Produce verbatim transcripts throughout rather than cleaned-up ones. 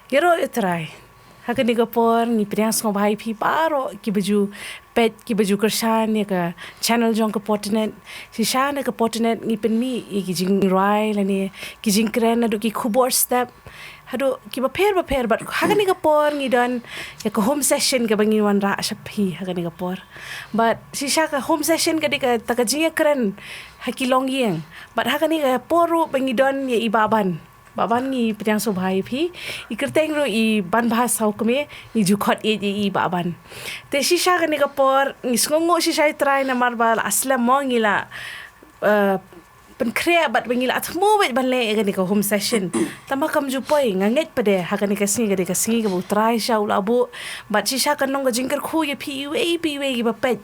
Ïaroh ïa u Trai. Ha kane ka por ngi pdiang sngewbha ïa phi baroh kiba ju peit, kiba ju kyrshan ïa ka channel jong ka Potternet. Shisha na ka Potternet ngi pynmih ïa ki jingrwai lane ki jingkren naduh ki khubor step haduh kiba pher ba pher, bad ha kane ka por ngi don ïa ka home session kaba ngi wanrah sha phi ha kane ka por. Bad shisha ka home session ka dei kata ka jingïakren ha ki longïing. Bad ha kane ka por ruh ba ngi don ïa i Bah Ban. Bah Ban, ngi pdiang sngewbha ïa phi. I kyrteng ruh i Banbha Sawkmie, ngi ju khot ïa i Bah Ban. Te shisha kane ka por ngi sngewnguh shisha ïa u Trai namar ba la slem mo, ngi la, eh, pynkhreh bad ba ngi la thmu beit ban leh ïa kane ka home session. Tangba kam ju poi, nga ngeit pat de ha kane ka sngi ka dei ka sngi kaba u Trai shisha u la buh. Bad shisha kan long ka jingkyrkhu ïa phi iwei pa iwei kiba peit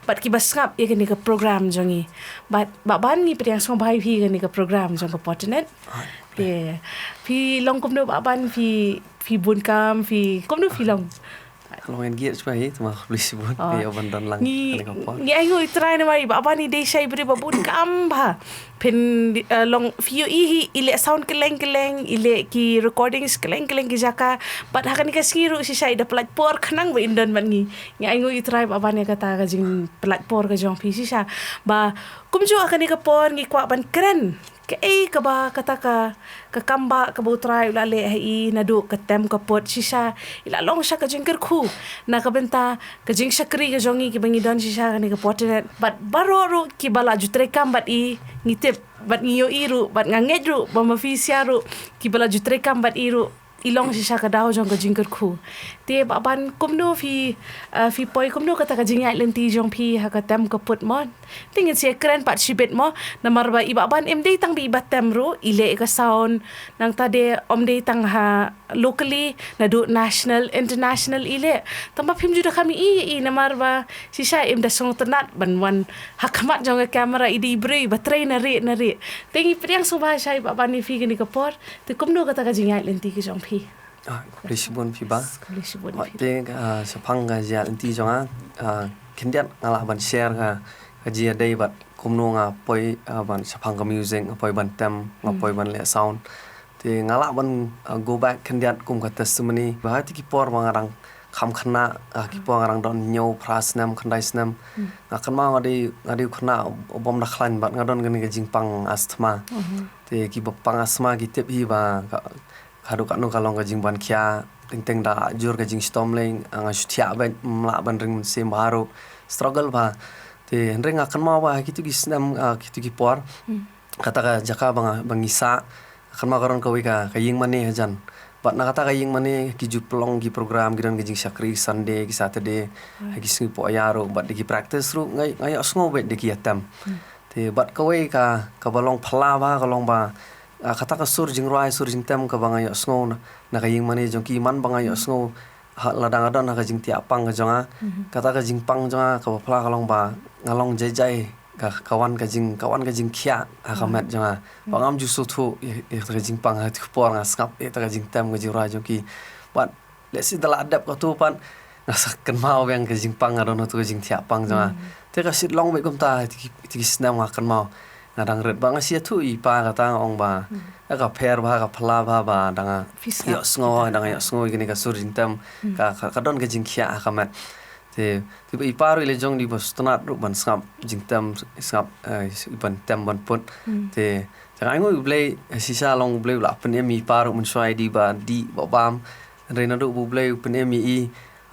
bad kiba sngap ïa kane ka program jong ngi. Bad Bah Ban, ngi pdiang sngewbha ïa phi ha kane ka program jong ka Potternet. Te phi long kumno Bah Ban, phi, phi bun kam, phi kumno phi long? Long en giat shuwa hi, tangba khublei shibun. Oh. Ïa ban don lang. Ngi, kane ka por, ngi ainguh ïa u Trai namar i Bah Ban i dei shisha i briew ba bun kam bha. Phin, eh, long phi ïohi hi, i leh sound kylleng kylleng, i leh ki recordings kylleng kylleng ki jaka. Bad ha kane ka sngi ruh shisha i da pyllait por khnang ba in don bad ngi. Ngi ainguh ïa u Trai Bah Ban ïa kata ka jingpyllait por ka jong phi shisha. Ba kumjuh ha kane ka por ngi kwah ban kren kaei kaba kata ka, ka kam ba kaba u Trai u la leh ha i naduh ka tem ka put shisha. I la long shisha ka jingkyrkhu na ka bynta ka jingshakri ka jong ngi kiba ngi don shisha kane ka Potternet. Bad baroh ruh kiba la ju treikam bad i, ngi tip bad ngi ïohi ruh bad nga ngeit ruh ba ma phi shisha ruh kiba la ju treikam bad i ruh i long shisha ka daw jong ka jingkyrkhu. Te Bah Ban, kumno phi, eh, phi poi, kumno kata ka jingïaid lynti jong phi ha ka tem ka put mo? Te ngin sa kren pat shibit mo, namar ba i Bah Ban im dei tang ba i ba tem ruh, i leh ïa ka sound, nangta de um dei tang ha locally, naduh national, international i leh. Tangba phim ju da kham ïohi ïa i namar ba shisha im da sngewtynnat ban wan ha khmat jong ka camera, i dei i briew ba trei na rieh na rieh. Te ngi pdiang sngewbha shisha i Bah Ban ïa phi kane ka por. Te kumno kata ka jingïaid lynti ka jong phi? Ah, khublei shibun phi Bah. Khublei shibun phi. Te, ah, shaphang ka jingïaid lynti jong nga, ah, khyndiat nga lah ban share ka, ka jingïadei bad kumno nga poi, ah, ban shaphang ka music, nga poi ban tem, nga, hmm, poi ban leh sound. Te nga lah ban, ah, go back khyndiat kum ka testimony. Ba ha kito ki por ba nga dang kham khynnah, ah, ki por nga dang don hynñiew phra snem, khyndai snem. Hmm. Nga kynmaw nga dei, nga dei u khynnah u bym da khlaiñ bad nga don kane ka jingpang asthma. Mhm. Te kiba pang asthma ki tip hi ba ka, haduh katno ka long ka jingban khia, teng teng da jur ka jingshitom lei, nga shu thiah beit, ym lah ban ring mynsiem bha ruh, struggle bha. Te hynrei nga kynmaw ba ha kito ki snem, ah, kito ki por, hmm, kata ka jaka ba nga, ba ngi sah, nga kynmaw ka don kawei ka, ka ïingmane hajan. Bad na kata ka ïingmane ki ju pynlong ki program, ki don ki jingshakri Sunday, ki Saturday, hmm, ha ki sngi poh ïa ruh, bad da ki practice ruh, nga, nga ïohsngew beit da ki ïa tem. Hmm. Te bad kawei ka, kaba long phylla bha ka long ba, ah, kata ka sur jingrwai, sur jingtem kaba nga ïohsngew na, na ka ïingmane jong ki, man ba nga ïohsngew ha, lada nga don ha ka jingthiah pang ka jong nga. Mhm. Kata ka jingpang jong nga kaba phylla ka long ba nga long jai jai ka, ka wan ka jing, ka wan ka jingkhiah ha ka, hmm, met jong nga. Ba, hmm, ngam ju sngewthuh ïa, ïa kata ka jingpang, ha kito ki por nga sngap ïa kata ka jingtem ka jingrwai jong ki. Bad lehse da lah dep kato pat nga sa kynmaw biang ka jingpang, nga don hato ka jingthiah pang jong nga. Hmm. Te ka shu long beit kumta, te ki, te ki snem nga kynmaw nga dang rit. Bad nga shu ïathuh ïa i pa, kata nga ong ba, hmm, ka pher bha, ka phylla bha ba dang, phi sngap, ïohsngew, kita, dang ïohsngew ïa kane ka sur jingtem, hmm, ka, ka, ka don ka jingkhiah ha ka met. Te, te ba i pa ruh i la jong dei ba sngewtynnat ruh ban sngap jingtem, sngap, eh, ban tem ban put. Hmm. Te, te nga ainguh ïa U Blei, eh, shisha long U Blei u la pynim ïa i pa ruh mynshuwa, i dei ba dih ba bam. Hynrei naduh ba U Blei u pynim ïa i,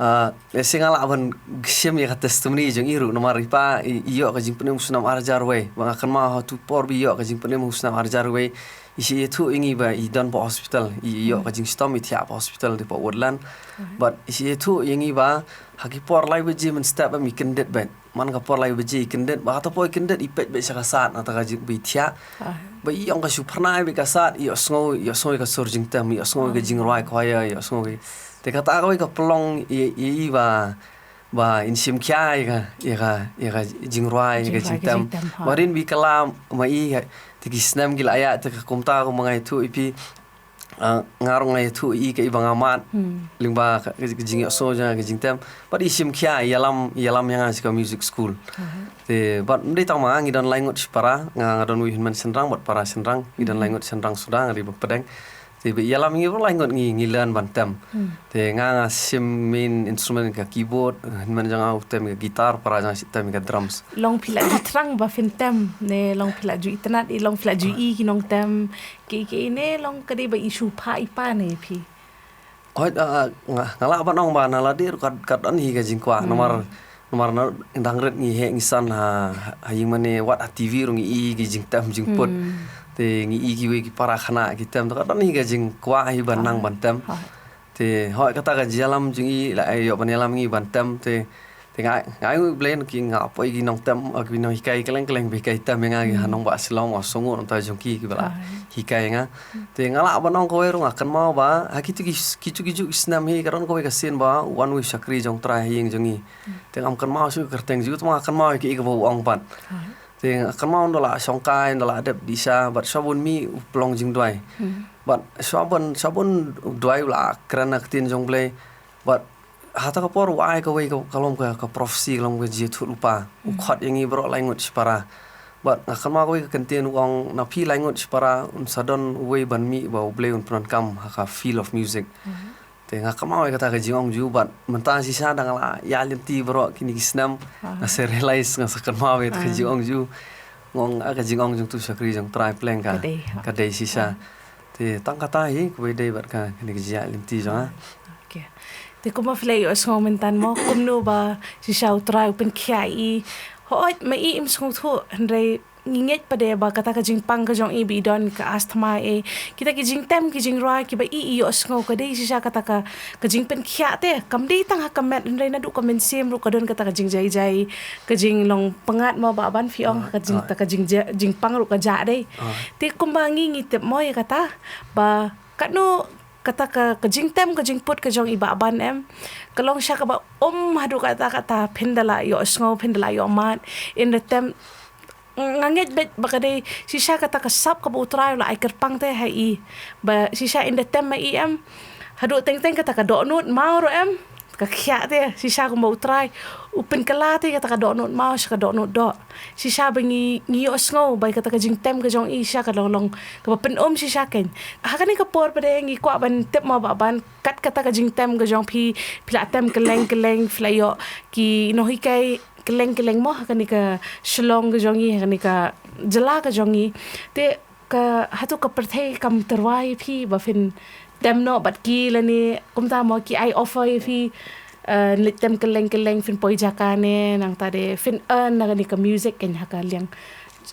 ah, lehse nga lah ban shim ïa ka testimony jong i ruh, namar i pa i, i ïoh ka jingpynim u snem ar hajar wei. Ba nga kynmaw ha tu por ba i ïoh ka jingpynim u snem ar hajar wei, i shait ïathuh ïa ngi ba i don bha hospital, i, i ïoh, hmm, ka jingshitom, i thiah bha hospital, dei bha Woodland. Mhm. Bad i shait ïathuh ïa ngi ba ha ki por lai baje mynstep em i kyndit beit. Man ka por lai baje i kyndit, ba kata por i kyndit i peit beit sha ka sad, nangta ka jing, ba i thiah. Ah. Ba i ong ka shu phyrnai beit ka sad, i ïohsngew, i ïohsngew ïa ka sur jingtem, i ïohsngew ïa ka, ah, jingrwai choir, i ïohsngew ïa. Te kata kawei ka pynlong ïa, ïa i ba, ba in shim khia ïa ka, ïa ka, ïa ka jingrwai, ïa ka jingtem. Ïa ka jingtem, ha. Hadien ba i kylla ma i, te ki snem ki la ïaid, te ka kumta kumba nga ïathuh ïa phi, ah, nga ruh nga ïathuh ïa i kaei ba nga mad, hmm, lyngba ka, ka, ka jingïohsngew jong nga, ka jingtem. Bad i shim khia, i ïalam, i ïalam ïa nga sha ka music school. Mhm. Te bad ym dei tang ma nga, ngi don lai ngut shipara, nga, nga don uwei u hynmen shynrang bad para shynrang, ngi don lai, mhm, ngut shynrang suda, nga dei ba pdeng. Te ba ïalam ngi baroh lai ngut ngi ngi learn ban tem. Te nga nga shim main instrument ka keyboard, hynmen jong nga u tem ka guitar, para jong nga shi tem ka drums. Long phi la ju thrang ba phin tem ne long phi la ju itynnad, i long phi la ju i ki nongtem ki ki ne long ka dei ba i shu pha i pa ne phi? Hoi, ah, nga, nga lah ban ong ba na la dei ruh kat, kat don hi ka jingkwah. Namar, namar na dang rit ngi heh ngi san ha, ha ïing mane wat ha T V ruh ngi i ki jingtem jingput. Te ngi i kiwei ki para khynnah ki tem, te kat don hi ka jingkwah hi ban nang ban tem. Te hoi kata ka jingïalam jong i la ai ïoh ban ïalam ngi ban tem te. Te nga, nga ai u Blei na ki nga poi ki nongtem, ah, ki nonghikai kylleng kylleng ba hikai tem ïa nga ki ha nongbah Shillong, ha Shillong nangta jong ki ki ba la hikai ïa nga. Te nga lah ban ong kawei ruh nga kynmaw ba ha kitu ki, kitu ki juh ki snem hi ka don kawei ka sien ba u wan u shakri jong u Trai ha ïing jong ngi. Te ngam kynmaw shuh ka kyrteng jong u, te nga kynmaw ïa ki kaba u ong pat. Te nga kynmaw ynda la shongkai, ynda la dep dih sha, bad shuwa ban mih u pynlong jingduwai. Bad shuwa ban, shuwa ban duwai u la kren na ka ktien jong u Blei. Bad hata ka por u ai kawei ka, ka long ka, ka prophecy, ka long ka jingïathuh lypa. U khot ïa ngi baroh lai ngut shipara. Bad nga kynmaw kawei ka kyntien u ong na phi lai ngut shipara un sa don uwei ban mih ba u Blei un pyndonkam ha ka field of music. Te nga kynmaw ïa kata ka jingong jong u bad mynta shisha da nga la ïaid lynti baroh kine ki snem nga sa realize, nga sa kynmaw ïa kata ka jingong jong u. Nga ong ah ka jingong jong utu u shakri jong u Trai pleng ka, ka dei, ka dei shisha. Te tang kata hi kaba ïadei bad ka, kane ka jingïaid lynti jong nga. Te kumba phi la ïohsngew mynta mo kumno ba shisha u Trai u pynkhiah ïa i. Hooid ma i im sngewthuh hynrei ngi ngeit pat de ba kata ka jingpang ka jong i ba i don ka asthma, eh, kita ki jingtem ki jingrwai kiba i, i ïohsngew ka dei shisha kata ka, ka jingpynkhiah te kam dei tang ha ka met hynrei naduh ka mynsiem ruh ka don kata ka jingjai jai, ka jinglong pyngngad mo ba ban phi ong ka jing, ta ka jing, jingpang ruh ka jah dei. Te kumba ngi ngi tip mo ïa kata ba katno kata ka, ka jingtem ka jingput ka jong i Bah Ban em ka long sha kaba um haduh katta katta phin da la ïohsngew phin da la ïohmad. In da tem nga ngeit beit ba ka dei shisha kata ka sap kaba u Trai u la ai kyrpang te ha i. Ba shisha in da tem ma i em haduh teng teng kata ka dohnud maw ruh em ka khiah te shisha kumba u Trai u pynkylla te kata ka dohnud maw sha ka dohnud doh. Shisha ba ngi, ngi ïohsngew ba kata ka jingtem ka jong i shisha ka long long kaba pynum shisha kein. Ha kane ka por pat de ngi kwah ban tip mo Bah Ban kat kata ka jingtem ka jong phi, phi la tem kylleng kylleng, phi la ïoh ki nonghikai kylleng kylleng mo ha kane ka Shillong ka jong i, ha kane ka jylla ka jong i. Te ka, hato ka pyrthei kam tyrwa ïa phi ba phin tem noh bad ki lane kumta mo ki ai offer ïa phi, eh, leit tem kylleng kylleng phin poi jaka ne nangta de phin earn na kane ka music kein ha ka liang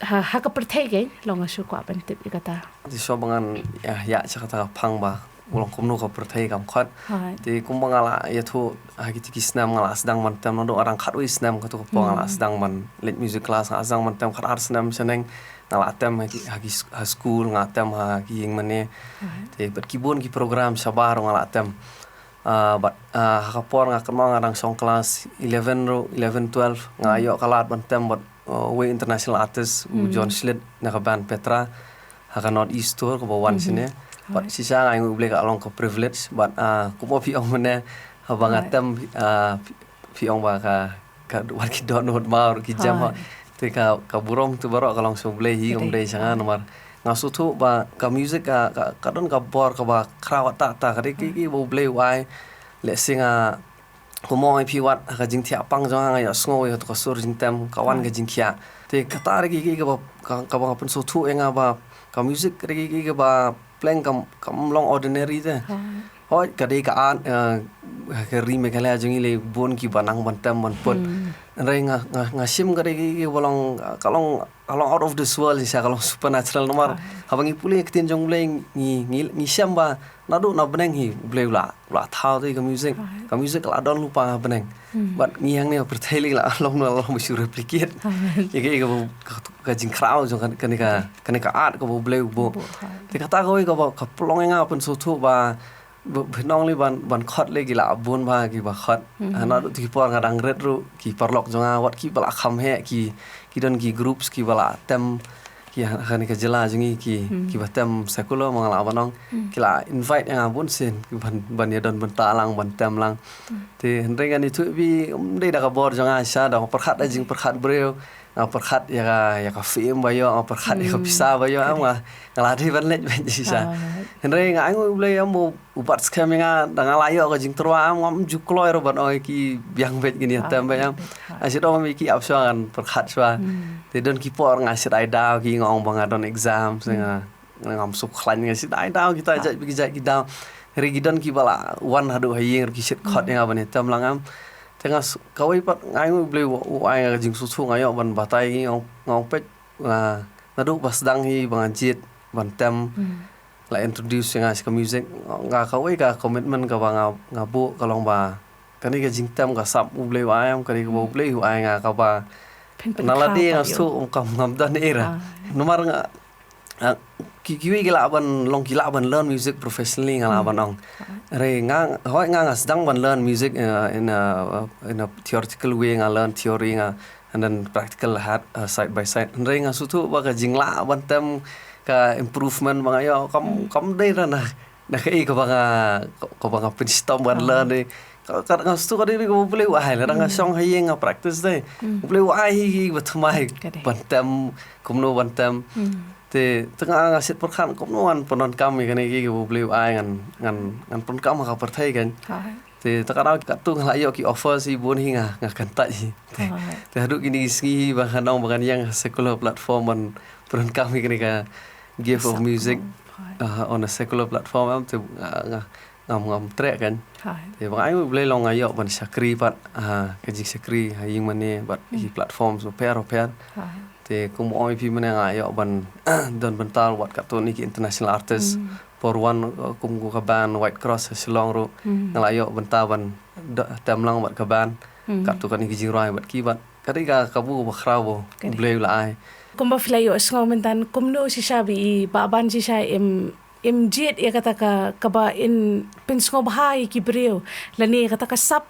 ha, ha ka pyrthei kein long nga shu kwah ban tip ïa kata. Te shuwa ba ngan ïa, ïa sha kata ka phang ba u long kumno ka pyrthei kam khot. Te kumba nga la ïathuh ha kito ki snem nga la sdang ban tem naduh arang khatwei snem kato ka por nga la sdang ban leit music class, nga la sdang ban tem khatar snem shaneng. Nga la tem ha ki, ha ki s-, ha school, nga tem ha ki ïing mane. Te bad ki bun ki program shabar nga la tem. Ah, bad, ah, ha ka por nga kynmaw nga dang shong class eleven ruh, eleven twelve, nga ïoh ka lad ban tem bad, uh, uwei international artist u John Schlitt na ka band Petra ha ka North East Tour kaba wan shane. Bad shisha nga ai nguh ïa u Blei ka long ka privilege bad, ah, kumba phi ong mynne haba nga tem, ah, phi, phi ong ba ka ka wat ki dohnud maw ruh ki jem ha. Te ka, ka burom te baroh ka long sha u Blei hi kam dei sha nga namar nga sngewthuh ba ka music ka, ka, ka don ka bor kaba khraw katta katta ka dei ki, ki ba u Blei u ai. Lehse nga kumno ïa phi wat ha ka jingthiah pang jong nga nga ïohsngew ïa kato ka sur jingtem ka wan ka jingkhiah. Te kata dei ki, ki kaba ka, kaba nga pynsngewthuh ïa nga ba ka music ka dei ki, ki kaba pleng kam, kam long ordinary te. Hooid ka dei ka art, eh, ka ri Meghalaya jong ngi lei bun kiba nang ban tem ban put. Hynrei nga, nga, nga shim ka dei ki, kiba long, ka long, ka long out of this world shisha, ka long supernatural namar haba ngi pule ïa ka ktien jong u Blei ngi, ngi, ngi shem ba naduh na bneng hi u Blei u la, u la thaw te ka music. Ka music ka la don lypa ha bneng. Bad ngi hangne ha pyrthei lei la long, la long ba shu replicate ïa ka, ïa ka, ka, ka jingkhraw jong ka, kane ka, kane ka art kaba u Blei u buh. Te kata kawei kaba ka pynlong ïa nga pynsngewthuh ba ba, ba nonglei ban, ban khot lei ki la bun ba kiba khot. Hana ruh tu ki por nga dang rit ruh ki paralok jong nga wat kiba la kham heh ki, ki don ki groups kiba la tem ki ha, ha kane ka jylla jong ngi ki, kiba tem secular ma nga la ban ong. Ki la invite ïa nga bun sien ki ban, ban ïa don bynta lang ban tem lang. Te hynrei ngan ïathuh ïa phi ym dei da ka bor jong nga shisha, da ka pyrkhat da jingpyrkhat briew. nga pyrkhat ïa ka, ïa ka fame ba ïoh, nga pyrkhat ïa ka pisa ba ïoh, em, nga, nga la dei ban leit beit shisha. Hynrei nga ai nguh ïa U Blei, em, u, u bat skhem ïa nga, da nga la ïoh ka jingtyrwa, em, ngam ju kloi ruh ban ong ïa ki biang beit, kine ïa tem beit, em. Nga shu ong ïa ki ap shuwa, ngan pyrkhat shuwa. Te don ki por nga shait ai daw ki, nga ong ba nga don exam, te nga ngam suk khlaiñ, nga shait ai daw kita jait ki jait ki daw. Hynrei ki don kiba la wan haduh ha ïing ruh ki shait khot ïa nga ban ïa tem lang, em. Te nga s-, kawei pat nga ai nguh ïa U Blei, u ai nga ka jingsngewthuh, nga ïoh ban batai, nga ong, nga ong peit, nga, naduh ba sdang hi ba nga jied ban tem, la introduce ïa nga sha ka music, nga kawei ka commitment kaba nga, nga buh ka long ba kane ka jingtem ka sap U Blei u ai, em, kane kaba U Blei u ai nga kaba na lade nga sngewthuh, em, kam ngam don ei ruh. Namar nga, ah, ki, kiwei ki lah ban long, ki lah ban learn music professionally, nga lah ban ong. Hynrei nga, hooid nga, nga sdang ban learn music in a, in a, in a theoretical way, nga learn theory nga, and then practical had, uh, side by side. Hynrei nga sngewthuh ba ka jinglah ban tem, ka improvement ba nga ïoh, kam, kam dei ruh na, na kaei kaba nga, kaba nga pynshitom ban learn, eh. Ka, ka, nga sngewthuh ka dei kaba U Blei u ai, lada nga shong ha ïing nga practice dei. U Blei u ai hi, hi ba thymmai ban tem, kumno ban tem. Te, te nga, nga shait pyrkhat kumno ngan pyndonkam ïa kane, ki, kaba U Blei u ai, ngan, ngan, ngan pyndonkam ha ka pyrthei kan. Te, te ka daw katto nga la ïoh ki offer shi bun hi, nga, nga kyntait hi. Te, te haduh kine ki sngi hi ba nga ong ba ngan ïeng ha secular platform ban pyndonkam ïa kane ka gift of music, uh, on a secular platform, em, te, uh, nga, ngam, ngam treh kan. Te ba nga ai nguh ïa U Blei, long nga ïoh ban shakri pat, ah, ka jingshakri ha ïing mane bad ki platforms bapher bapher. Te kum ong ïa phi mynne, nga ïoh ban don bynta wat katto kine ki international artist. Por wan, uh, kum ka band White Cross ha Shillong ruh, nga la ïoh bynta ban tem lang bad ka band. Katto katne ki jingrwai bad ki, bad ka dei ka, ka bor ba khraw ba U Blei u la ai. Kumba phi la ïohsngew mynta, kumno shisha ba i Bah Ban shisha im, im jied ïa kata ka, kaba in pynsngewbha ïa ki briew, lane kata ka sap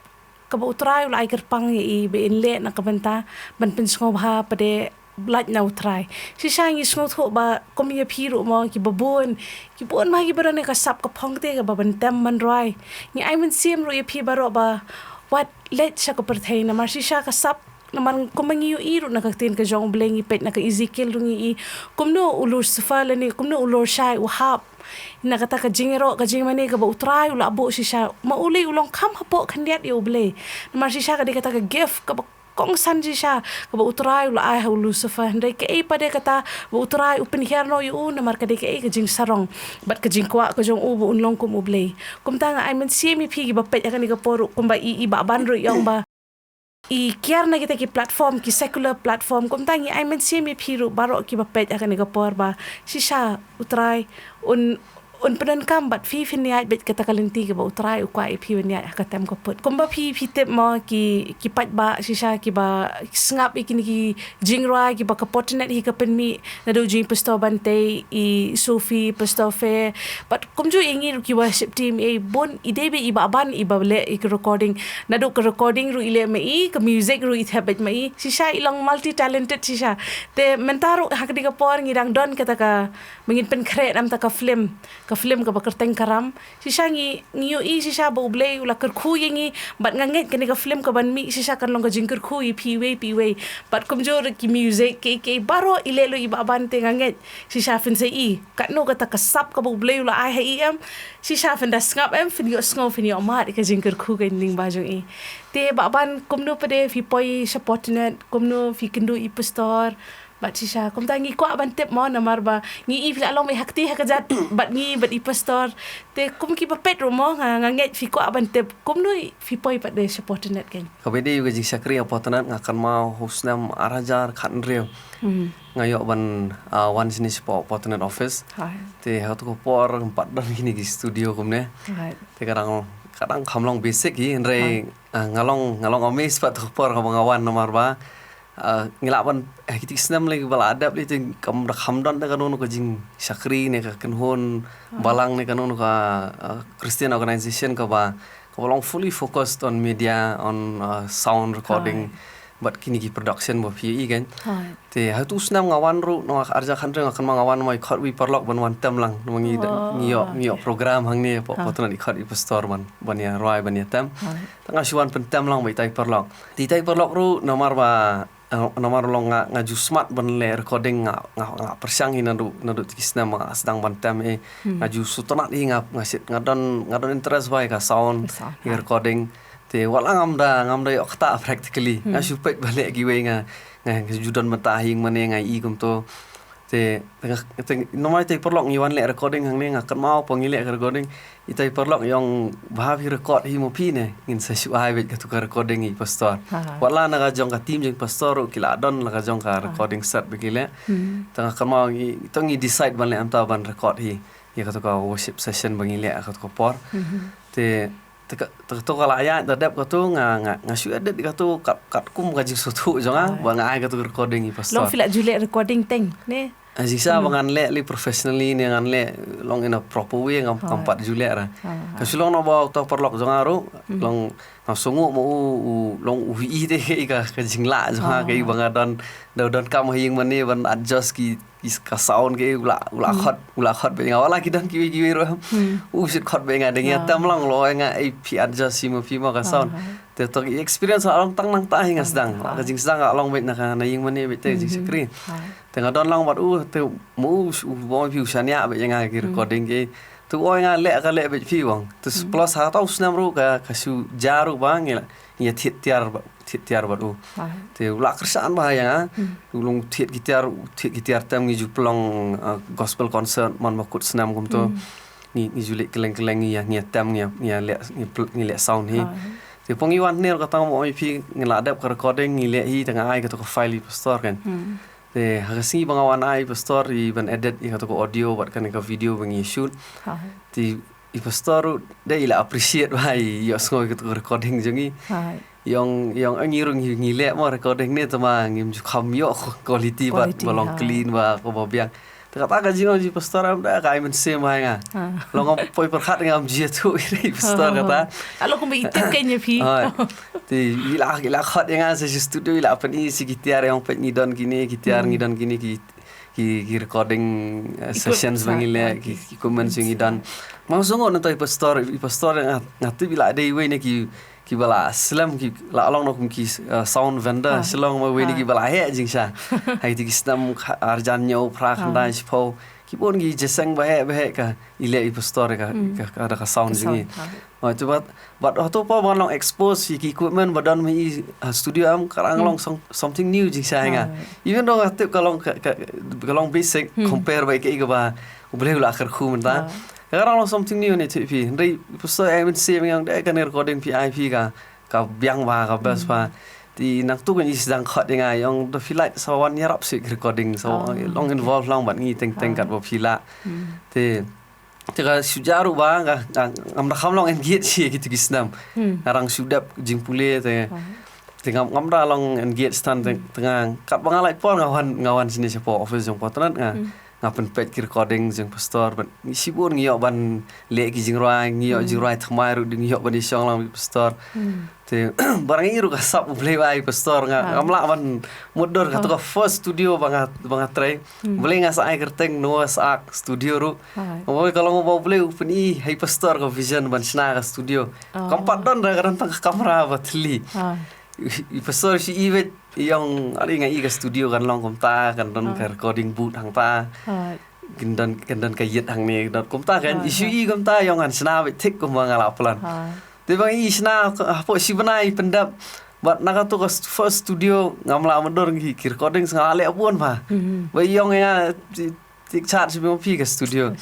kaba U Trai u la ai kyrpang ïa i ba in leh na ka bynta ban pynsngewbha pat de lait na U Trai. Shisha ngi sngewthuh ba kum ïa phi ruh mo, kiba bun, ki bun ma kiba don ïa ka sap ka phong te kaba ban tem ban rwai. Ngi ai mynsiem ruh ïa phi baroh ba wat leit sha ka pyrthei, namar shisha ka sap, namar kumba ngi ïohi ruh na ka ktien ka jong U Blei, ngi peit na ka Ezekiel ruh ngi i kumno u Lucifer lane kumno u Lorshai u hap na kata ka jingïaroh ka jingmane kaba U Trai u la buh shisha. Ma u lei u long kham hapoh khyndiat ïa U Blei. Namar shisha ka dei kata ka gift kaba kongsan shisha kaba U Trai u la ai ha u Lucifer. Hynrei kaei pat de kata ba U Trai u pynhiar noh ïa u, namar ka dei kaei, ka jingsarong bad ka jingkwah ka jong u ba un long kum U Blei. Kumta nga ai mynsiem ïa phi kiba peit ha kane ka por ruh, kumba i, i Bah Ban ruh i ong ba i kiar na kita ki platform, ki secular platform. Kumta ngi ai mynsiem ïa phi ruh baroh kiba peit ha kane ka por ba shisha U Trai un, un pyndonkam bad phi phin ïaid beit kata ka lynti kaba U Trai u kwah ïa phi ban ïaid ha ka tem ka put. Kumba phi, phi tip mo, ki, ki paidbah shisha kiba sngap ïa kine ki jingrwai kiba ka Potternet hi ka pynmih, naduh jong i Pastor Bantei, i Sophie, Pastor Fair, bad kumjuh ïa ngi ruh ki worship team, i bun, i dei ba i Bah Ban iba leh ïa ka recording. Naduh ka recording ruh i leh ma i, ka music ruh i thep beit ma i. Shisha i long multi talented shisha. Te mynta ruh ha kane ka por ngi dang don kata ka, ba ngin pynkhreh namar ta ka film, ka film kaba kyrteng Ka Ram. Shisha ngi, ngi ïohi shisha ba U Blei u la kyrkhu ïa ngi, bad nga ngeit kane ka film kaban mih shisha kan long ka jingkyrkhu ïa phi iwei pa iwei. Bad kumjuh ruh ki music, ki, ki baroh i leh lut i Bah Ban, te nga ngeit shisha phin sa i katno kata ka sap kaba U Blei u la ai ha i, em. Shisha phin da sngap, em, phin ïohsngew, phin ïohmad ïa ka jingkyrkhu ka lyngba jong i. Te Bah Ban, kumno pat de phi poi sha Potternet, kumno phi kynduh i pastor, bad shisha, kumta ngi kwah ban tip mo, namar ba ngi i phi la long beit ha kti ha kjat bad ngi bad i pastor. Te kum kiba peit ruh mo, nga, nga ngeit phi kwah ban tip kumno phi poi pat de sha Potternet, kan. Kaba dei ka jingshakri ha Potternet, nga kynmaw ha u snem ar hajar khathynriew nga ïoh ban, ah, wan shane shapoh Potternet office. Te ha kato ka por ngam pat don kine ki studio kumne. Te ka dang, ka dang kham long basic hi, hynrei, ah, nga long, nga long amazed pat ha kato ka por kaba nga wan, namar ba ah, ngi lah ban, eh, kiti ki snem lei ba la dep lei, te kam da kham don da kano kano ka jingshakri ne ka kynhun balang ne kano kano ka, ah, Christian organization kaba, kaba long fully focused on media, on, ah, sound recording, bad kine ki production ba phi ïohi, kan. Te ha utu u snem nga wan ruh, namar ar hajar khathynriew nga kynmaw nga wan namar i khot i paralok ban wan tem lang, namar ngi da, ngi ïoh, ngi ïoh program hangne, Potternet, i khot i pastor ban, ban ïa rwai, ban ïa tem. Te nga shu wan pyntem lang bad itai i paralok. Te itai i paralok ruh, namar ba Namar long nga, nga ju smat ban leh recording, nga, nga, nga pyrshang hi naduh, naduh tiki snem nga sdang ban tem hi. Nga ju sngewtynnat hi, nga, nga sit, nga don, nga don interest bha ïa ka sound, ïa ka recording. Te wat la ngam da, ngam da ïoh kata practically. Nga shu peit ban leh kiwei, nga, nga ju don bynta hi mane, nga i kumto. Te, te nga, te, namar ita i paralok ngi wan leh recording hangne, nga kynmaw pat ngi leh ka recording. Ita i paralok i ong, ba phi record hi mo phi ne, ngin sa shu ai beit katu ka recording ïa i pastor. Wat la na ka jong ka team jong i pastor ruh ki la don la ka jong ka recording set ba ki leh. Te nga kynmaw ngi, to ngi decide ban leh mynta ban record hi ïa katu ka worship session ba ngi leh katu ka por. Te, te ka, te katu ka la ïaid da dep katu nga, nga, nga shu edit katu kat, katkum ka jingsngewthuh jong nga, ba nga ai katu ka recording ïa i pastor. Long phi la ju leh recording teng ne? Jingsa ba ngan leh lei professionally ne ngan leh long in a proper way, ngam, ngam pat ju leh ra. Ka shu long na ba uta u paralok jong nga ruh, long nga sngew mo u, u long u i te ka, ka jinglah jong nga, ka i ba nga don, da u don kam ha ïing mane ban adjust ki, ki ka sound, ka i u la, u la khot, u la khot bad nga, wat la ki don kiwei kiwei ruh. U shu khot bad nga, da ngi ïa tem lang, u la ong ïa nga, ei phi adjust hi mo phi mo ka sound. Te to ki experience la long tang nangta hi nga sdang. Ka jingsdang la long beit na ka, na ïing mane beit te jingshakri. Te nga don lang bad u, te mo u, u ong phi u shaniah beit ïa nga ki recording ki. Te u ong ïa nga leh ka leh beit phi u ong. Te plus ha kata u snem ruh ka, ka shu jia ruh ba ngi la, ngi ïa thied tiar ba, thied tiar bad u. Te u la kyrshan bha ïa nga. U long thied ki tiar, thied ki tiar tem ngi ju pynlong, ah, gospel concert man ma kut snem kumto. Ngi, ngi ju leit kylleng kylleng ngi ïa, ngi ïa tem ngi ïa, ngi ïa leh, ngi pl-, ngi leh sound hi. Te pong i wan hynne ruh kata nga ong ïa phi ngi la dep ka recording ngi leh hi te nga ai katu ka file ïa i pastor kan. Te ha ka sngi ba nga wan ai pastor i ban edit ïa katu ka audio bad kane ka video ba ngi shoot. Te i pastor ruh dei i la appreciate bha i ïohsngew ïa katu ka recording jong ngi. I ong, i ong ngi ruh ngi, ngi leh mo recording ne te ma ngim ju kham ïoh quality bad ba long clean ba ko ba biang. Te kata ka jingong jong i pastor em da ka ai mynsiem ha nga. Long ngam poi pyrkhat ngam ju ïathuh ïa i pastor kata. Alo kumba i tip ka ïa phi. Te i la, i la khot ïa nga sa sha studio i la pyni sa ki tiar ïa nga peit ngi don kine ki tiar ngi don kine ki, ki, ki recording, eh, sessions ba ngi leh, ki, ki equipments ngi don. Ma nga sngew nangta i pastor, i pastor nga, nga tip i la dei iwei na ki kiba la slem ki la long na kum ki, eh, sound vendor Shillong ma wen kiba la heh jingshisha. Hai ti ki snem arjan hynñiew phra khyndai shiphew. Ki bun ki jingïaseng ba heh ba heh ka i leh i pastor ka, ka, ka da ka sound jong ngi. Oi, te bad, bad hato pa ban long expose ïa ki equipment ba don ma i ha studio em ka rang long some-, something new jingshisha ïa nga. Even though nga tip ka long ka, ka, ka long basic compare bad ïa kaba U Blei u la kyrkhu mynta. Ka rang long something new ne tip phi. Hynrei i pastor ai mynsiem ïa nga da kane recording phi ai phi ka ka biang bha ka best bha. Te nangtu ka ngi sdang khot ïa nga ïa ong da phi lah sa wan ïarap sha recording sa long involve lang bad ngi teng teng katba phi lah. Te, te ka shu jia ruh ba nga, nga, ngam da kham long engage sha kitu ki snem. Nga dang shu dep jingpule te, te ngam, ngam da long engage than te, te nga katba nga lait por nga wan, nga wan shane shapoh office jong Paw Tnat nga. Nga pynpeit ki recording jong pastor bad ngi shibun ngi ïoh ban leh ki jingrwai, ngi ïoh jingrwai thymmai ruh ngi ïoh ban ïashong lang bad pastor. Te ba nga ïoh ruh ka sap U Blei ba i pastor nga, ngam lah ban mutdur katu ka first studio ba nga, ba nga trei. U Blei nga sa ai kyrteng Noah Saak Studio ruh. Ba ka long ba U Blei u pyni ha i pastor ka vision ban shna ka studio. Kam pat don da ka don tang ka kamra ba thylli. I pastor shi i wet i ong ari nga i ka studio kan long kumta kan don ka recording booth hangta. Kan don, kan don ka ïit hangne kan don kumta kan i shu i kumta i ong kan shna beit thik kumba nga la plan. Te ba i shna hapoh shi bnai pyndep. Bad na katu ka st-, first studio ngam lah mutdur ki, ki recording nga la leh bun bha. Ba i ong ïa nga ti, ti chat shi bym phi ka studio.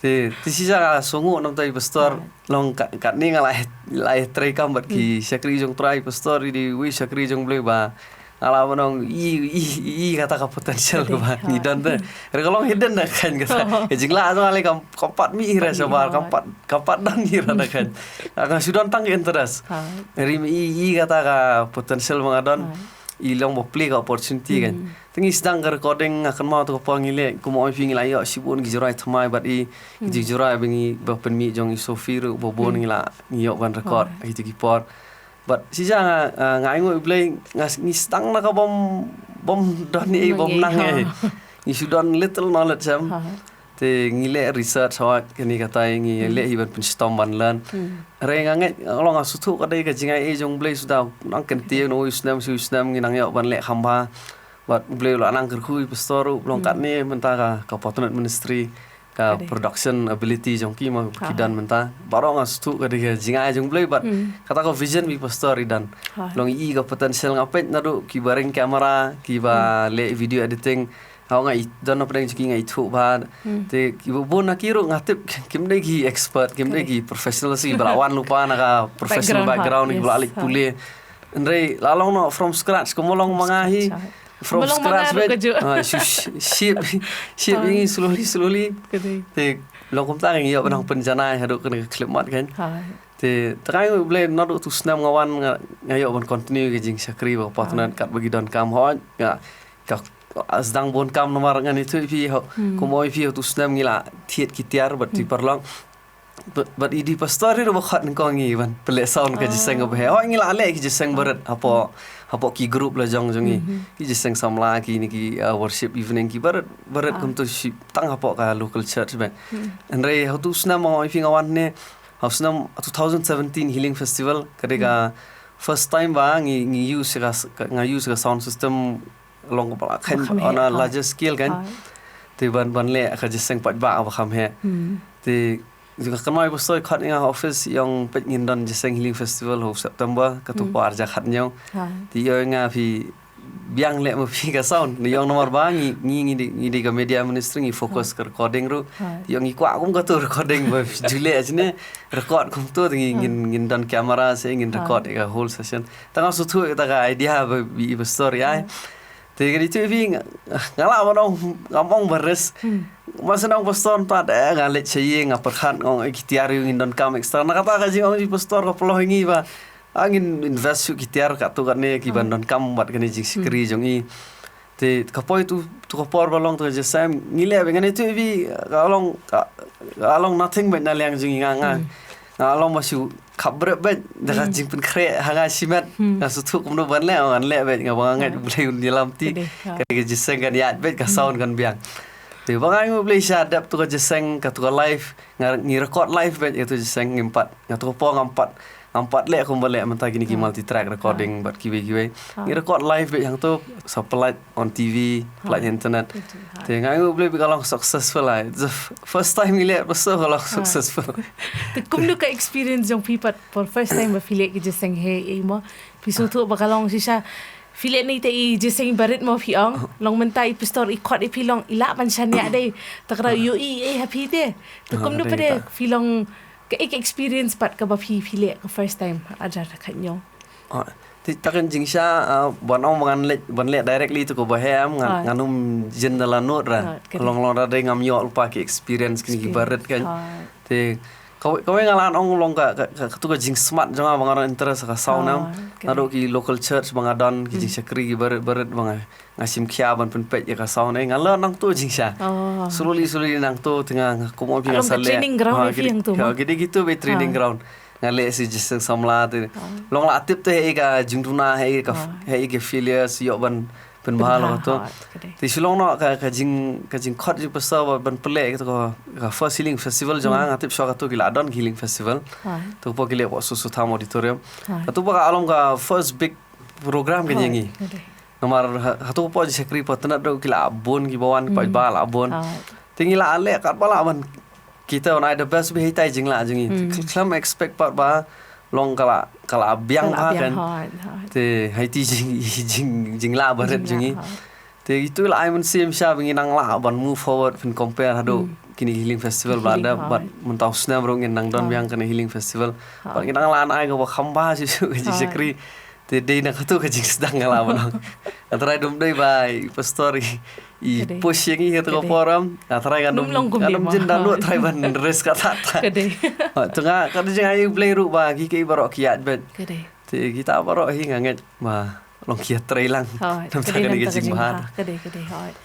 Te, te shisha nga sngew namta i pastor long ka, katne nga la, la trei kam bad ki shakri jong Trai pastor i dei wi shakri jong Blei ba. Nga la ban ong i, i, i kata ka potential ba ngi don te. Re ka long hidden na kan kata. Ka jinglah jong nga le kam, kam pat mih ira shabar, kam pat, kam pat don ira na kan. Nga shu don tang interest. Ri i, i kata ka potential ba nga don. I long ba plie ka opportunity kan. Te ngi sdang ka recording nga kynmaw tu ka por ngi leh kum ong phi ngi la ïoh shibun ki jingrwai thymmai bad i ki jingrwai ba ngi ba pynmih jong i Sophie ruh ba bun ngi la ngi ïoh ban record ha kitu ki por. Bad shisha nga, ah, nga ainguh ïa U Blei nga s-, ngi sdang na ka bym, bym don ei bym nang ei. Ngi shu don little knowledge em. Te ngi leh research hoi kane katai, ngi leh hi ban pynshitom ban learn. Re nga ngeit, long nga sngewthuh ka dei ka jingai jong U Blei suda, nang kyntiew na u snem shu snem ngi nang ïoh ban leh kham bha. Bad U Blei u la nang kyrkhu ïa i pastor ruh, long katne mynta ka, ka Fortnite Ministry, ka production ability jong ki ma ki don mynta. Baroh nga sngewthuh ka dei ka jingai jong U Blei bad kata ka vision ba i pastor i don. Long i ka potential, nga peit naduh kiba ring camera, kiba leh video editing. Haba nga i don na pdeng jong ki nga ithuh bha. Te kiba bun na ki ruh nga tip kim dei ki expert, kim dei ki professional, ki ba la wan lypa na ka professional background, ki ba la leit pule. Hynrei la long noh from scratch, kumba long ma nga hi. From scratch beit. Ship, ship ngi slowly slowly. Te long kumta ngi ïoh ban pynjanai haduh kane ka khyllipmat kan. Te tang U Blei naduh utu u snem nga wan, nga ïoh ban continue ka jingshakri bad Fortnite katba ki donkam hoi. Nga ka sdang bun kam namar ngan ïathuh ïa phi, kum ong ïa phi, utu u snem ngi la thied ki tiar bad ki paralok. Bad i dei i pastor ruh ba khot nyngkong ïa ngi ban pynleh sound ka jingïaseng kaba heh. Hoi ngi la leh ki jingïaseng barit hapoh, hapoh ki group la jong jong ngi. Ki jingïaseng samla, kine ki worship evening, ki barit barit kumta shi tang hapoh ka local church beit. Hynrei ha utu u snem ba ong ïa phi nga wan ne, ha u snem two thousand seventeen Healing Festival ka dei ka first time ba ngi, ngi use ka, nga use ka sound system long kaba la kheiñ on a larger scale kan. Te ban, ban leh ka jingïaseng paidbah ba kham heh. Te ka kynmaw i pastor i khot ïa nga ha office, i ong peit ngin don jingïaseng Healing Festival ha u September, katto ka por arhajar khathynñiew. Te i ong ïa nga phi biang leh ma phi ka sound. Te i ong namar ba ngi, ngi, ngi dei, ngi dei ka media ministry, ngi focus ka recording ruh. Te i ong ngi kwah kum kato recording ba phi ju leh shane, record kumto te ngi, ngin, ngin don camera se ngin record ïa ka whole session. Tang nga sngewthuh ïa kata ka idea ba i pastor i ai. Te ka dei tu phi nga, nga lah ban ong, ngam ong ba risk. Mar shu ong pastor pat, eh, nga leit sha ïing, nga pyrkhat, nga ong, eh, ki tiar ruh ngin donkam extra. Na kata ka jingong jong i pastor ka pynlong ïa ngi ba, ah, ngin invest shuh ki tiar katto katne ki ban donkam bad kane jingshakri jong i. Te ka poi tu, tu ka por ba long tu ka jingïaseng, ngi leh beit, ngan ïathuh ïa phi, ka long, ka, ka long nothing beit na liang jong i, nga, nga, nga long ba shu khapbrip beit da ka jingpynkhreh ha nga shimet. Nga sngewthuh kumno ban leh, ngan leh beit, nga ba nga ngeit U Blei un ïalam ti. Ka dei ka jingïaseng kan ïaid beit, ka sound kan biang. Te ba nga ngeit U Blei sha dep tu ka jingïaseng, katu ka live, nga, ngi record live beit ïa tu ka jingïaseng, ngim pat, nga tu ka por ngam pat, ngam pat leh kumba leh mynta kine ki multi track recording bad kiwei kiwei. Ngi record live beit hangto, sa pynlait on T V, pynlait internet. Te nga ngeit U Blei ba ka long successful ai. It's the f-, first time ngi leh, ba sa ka long successful. Te kumno ka experience jong phi pat for first time ba phi leh ki jingïaseng heh ei mo? Phi sngewthuh ba ka long shisha phi leh na ita i jingïaseng barit mo phi ong. Long mynta i pastor i khot ïa phi long i lah ban shaniah dei. Te ka dei ïohi ei ha phi te. Te kumno pat de phi long ka ek experience pat kaba phi, phi leh ka first time arhajar khathynñiew. Ah, te kata ka jingshisha, ah, ban ong ba ngan leh, ban leh directly tu kaba heh em, ngan, ngan ym jin da la nud ra. Long long ra dei ngam ïoh lypa ki experience kine ki barit kan. Te kawei, kawei nga lah ban ong long ka, ka, ka, katu ka jingsmat jong nga ba nga don interest ha ka sound em. Naduh ki local church ba nga don, ki jingshakri ki barit barit ba nga nga shim khia ban pynpeit ïa ka sound, eh, nga learn nangtu jingshisha. Slowly slowly nangtu te nga, nga kum ong phi nga sa leh. Training ground ïa phi hangtu mo? Ki dei kitu ba training ground. Nga leh shi jingïaseng samla te. Long la tip te hei ka jingduna, hei ka, hei ka failure, shi ïoh ban pynbha lo to. Te shi long noh ka, ka jing, ka jingkhot jingpastor ban pynleh katu ka, ka first Healing Festival jong nga, nga tip shuwa katu ki la don ki Healing Festival. Te ka por ki leh hapoh Soso Tham Auditorium. Katu pat ka long ka first big program ka jong ngi. Namar ha, hatu ka por jingshakri Fortnite ruh ki la bun kiba wan, paidbah la bun. Te ngi la leh katba lah ban kita un ai the best ba hei tai jinglah jong ngi. Khlem expect pat ba long ka la, ka la biang bha kan. Te hei ti jing, jing, jinglah barit jong ngi. Te itu la ai mynsiem sha ba ngi nang lah ban move forward phin compare haduh kine Healing Festival ba la dep bad mynta u snem ruh ngin nang don biang kane Healing Festival. Bad ngi nang lah ban ai kaba kham bha shuh shuh ka jingshakri. Te dei na katu ka jingsdang nga lah ban ong. Nga trai dum dei ba i pastor i, i push ïa ngi katu ka por em. Nga trai ngan dum, ngan dum jin da lut trai ban risk kata ta. Ka dei. Ha, tu nga, ka dei jingaiei U Blei ruh ba ki, ki baroh ki ïaid beit. Te kita baroh hi nga ngeit ba long ki ïatrei lang. Namar ka dei ka jingbha. Ka dei, ka dei, hooid.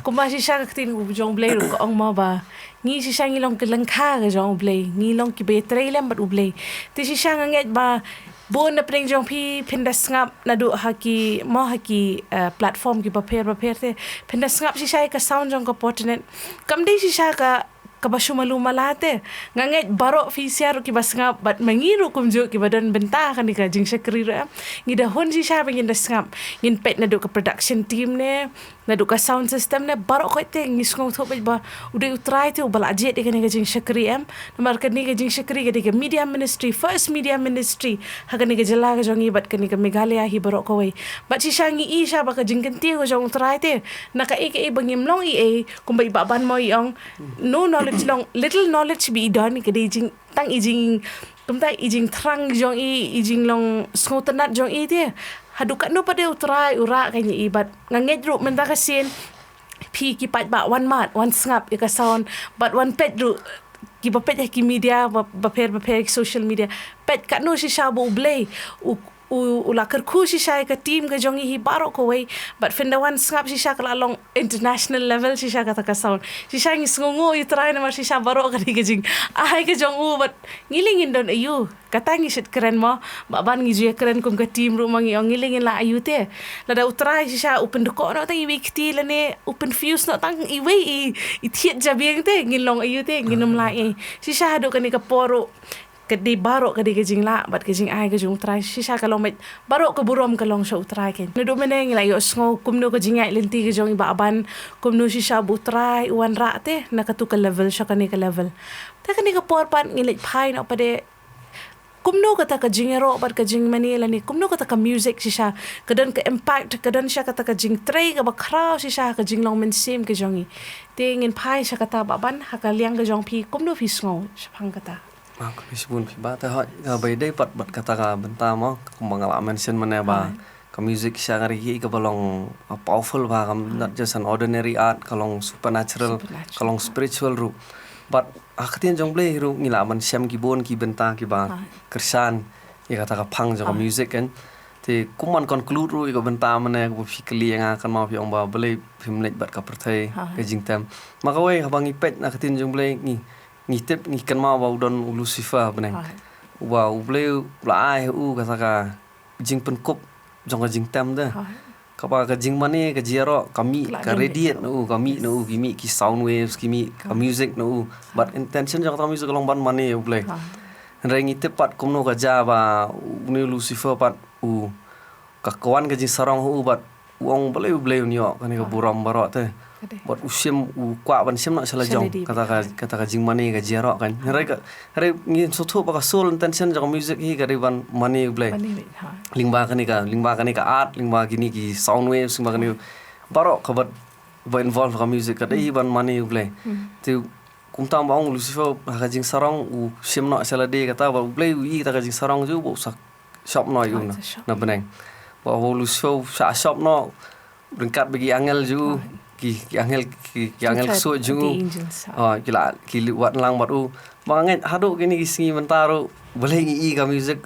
Kumba shisha ka ktien jong U Blei ruh ka ong mo ba ngi shisha ngi long ki lyngkha ka jong U Blei, ngi long kiba ïatrei lem bad U Blei. Te shisha nga ngeit ba Bun na pdeng jong phi phin da sngap naduh ha ki mo ha ki, eh, platform ki bapher bapher te. Phin da sngap shisha ïa ka sound jong ka Portnet. Kam dei shisha ka kaba shu malu mala te. Nga ngeit baroh phi sha ruh kiba sngap bad ma ngi ruh kumjuh kiba don bynta kane ka jingshakri ruh em. Ngi da hun shisha ba ngin da sngap. Ngin peit naduh ka production team ne, naduh ka sound system ne, baroh koit te ngi sngewthuh beit ba u dei U Trai te uba la jied ïa kane ka jingshakri em. Namar kane ka jingshakri ka dei ka media ministry, first media ministry ha kane ka jylla ka jong ngi bad kane ka Meghalaya hi baroh kawei. Bad shisha ngi i sha ba ka jingkyntiew ka jong U Trai te, na kaei kaei ba ngim long ei ei, kumba i Bah Ban mo i ong, no knowledge long, little knowledge ba i don, ka dei jing, tang i jing, kumta i jingthrang jong i, i jinglong sngewtynnat jong i te. Haduh katno pat de U Trai u rah kane i, bad nga ngeit ruh mynta ka sien phi ki paidbah wan mad, wan sngap ïa ka sound, bad wan peit ruh, kiba peit ha ki media ba, bapher bapher, ki social media. Peit katno shisha ba U Blei u, u, u la kyrkhu shisha ïa ka team ka jong ngi hi baroh kawei. Bad phin da wan sngap shisha ka la long international level shisha kata ka sound. Shisha ngi sngewnguh ïa U Trai namar shisha baroh ka dei ka jingai ka jong u, bad ngi lei ngin don aiu. Kata ngi shait kren mo, Bah Ban, ngi ju ïa kren kum ka team ruh mo, ngi ong ngi lei ngin lah aiu te. Lada U Trai shisha u pynduh noh tang iwei i kti lane u pynfuse noh tang iwei i, i thied jabieng te, ngin long aiu te, ngin ym lah ei. Shisha haduh kane ka por ruh ka dei baroh ka dei ka jinglah bad ka jingai ka jong U Trai. Shisha ka long beit baroh ka burom ka long sha U Trai keiñ. Naduh mynne ngi la ïohsngew kumno ka jingïaid lynti ka jong i Bah Ban, kumno shisha ba U Trai u wanrah te na katu ka level sha kane ka level. Te kane ka por pat ngi leit phai noh pat de kumno kata ka jingïaroh bad ka jingmane lane kumno kata ka music shisha ka don ka impact, ka don shisha kata ka jingtrei kaba khraw shisha ha ka jinglong mynsiem ka jong ngi. Te ngin phai sha kata Bah Ban, ha ka liang ka jong phi kumno phi sngew shaphang kata? Ma, khublei shibun phi Bah, te hooid, kaba ïadei pat bad kata ka bynta mo, kumba nga la mention mynne ba ka music shisha ka dei kaba long, uh, powerful ba, kam, not just an ordinary art, ka long supernatural, ka long spiritual ruh. Bad ha ka ktien jong U Blei ruh ngi lah ban shem ki bun ki bynta kiba kyrshan ïa kata ka phang jong ka music keiñ. Te kum ban conclude ruh ïa ka bynta mynne kaba phi kylli ïa nga, kynmaw phi ong ba balei phim leit bad ka pyrthei ka jingtem. Ma kawei, haba ngi peit na ka ktien jong U Blei, ngi, ngi tip, ngi kynmaw ba u don u Lucifer bneng. Uba U Blei u la ai ha u kata ka jingpynkup jong ka jingtem de. Kaba ka jingmane, ka jingïaroh ka mih, ka radiate na u, ka mih na u, ki mih ki sound waves, ki mih ka music na u. Bad intention jong kata ka music ka long ban mane U Blei. Hynrei ngi tip pat kumno ka jia ba une u Lucifer pat u, ka, ka wan ka jingsarong ha u bad u ong balei U Blei un ïoh kane ka burom baroh te. Bad u shim, u kwah ban shim noh sha la jong kata ka, kata ka jingmane, ka jingïaroh keiñ. Hynrei ka, hynrei ngin sngewthuh ba ka sole intention jong ka music hi ka dei ban mane U Blei. Lyngba kane ka, lyngba kane ka art, lyngba kine ki sound waves, lyngba kane baroh kaba, ba involve ka music ka dei hi ban mane U Blei. Te kumta ba ong u Lucifer ha ka jingsarong u shim noh sha lade kata, ba U Blei u i kata ka jingsarong jong u ba u sa shop noh ïa u na bneng. Ba u Lucifer u sa shop noh ryngkat bad ki angel jong u, ki, ki angel, ki, ki angel ksuid jong u. Ki la, ki la wad lang bad u. Ba nga ngeit haduh kine ki sngi mynta ruh balei ngi i ka music,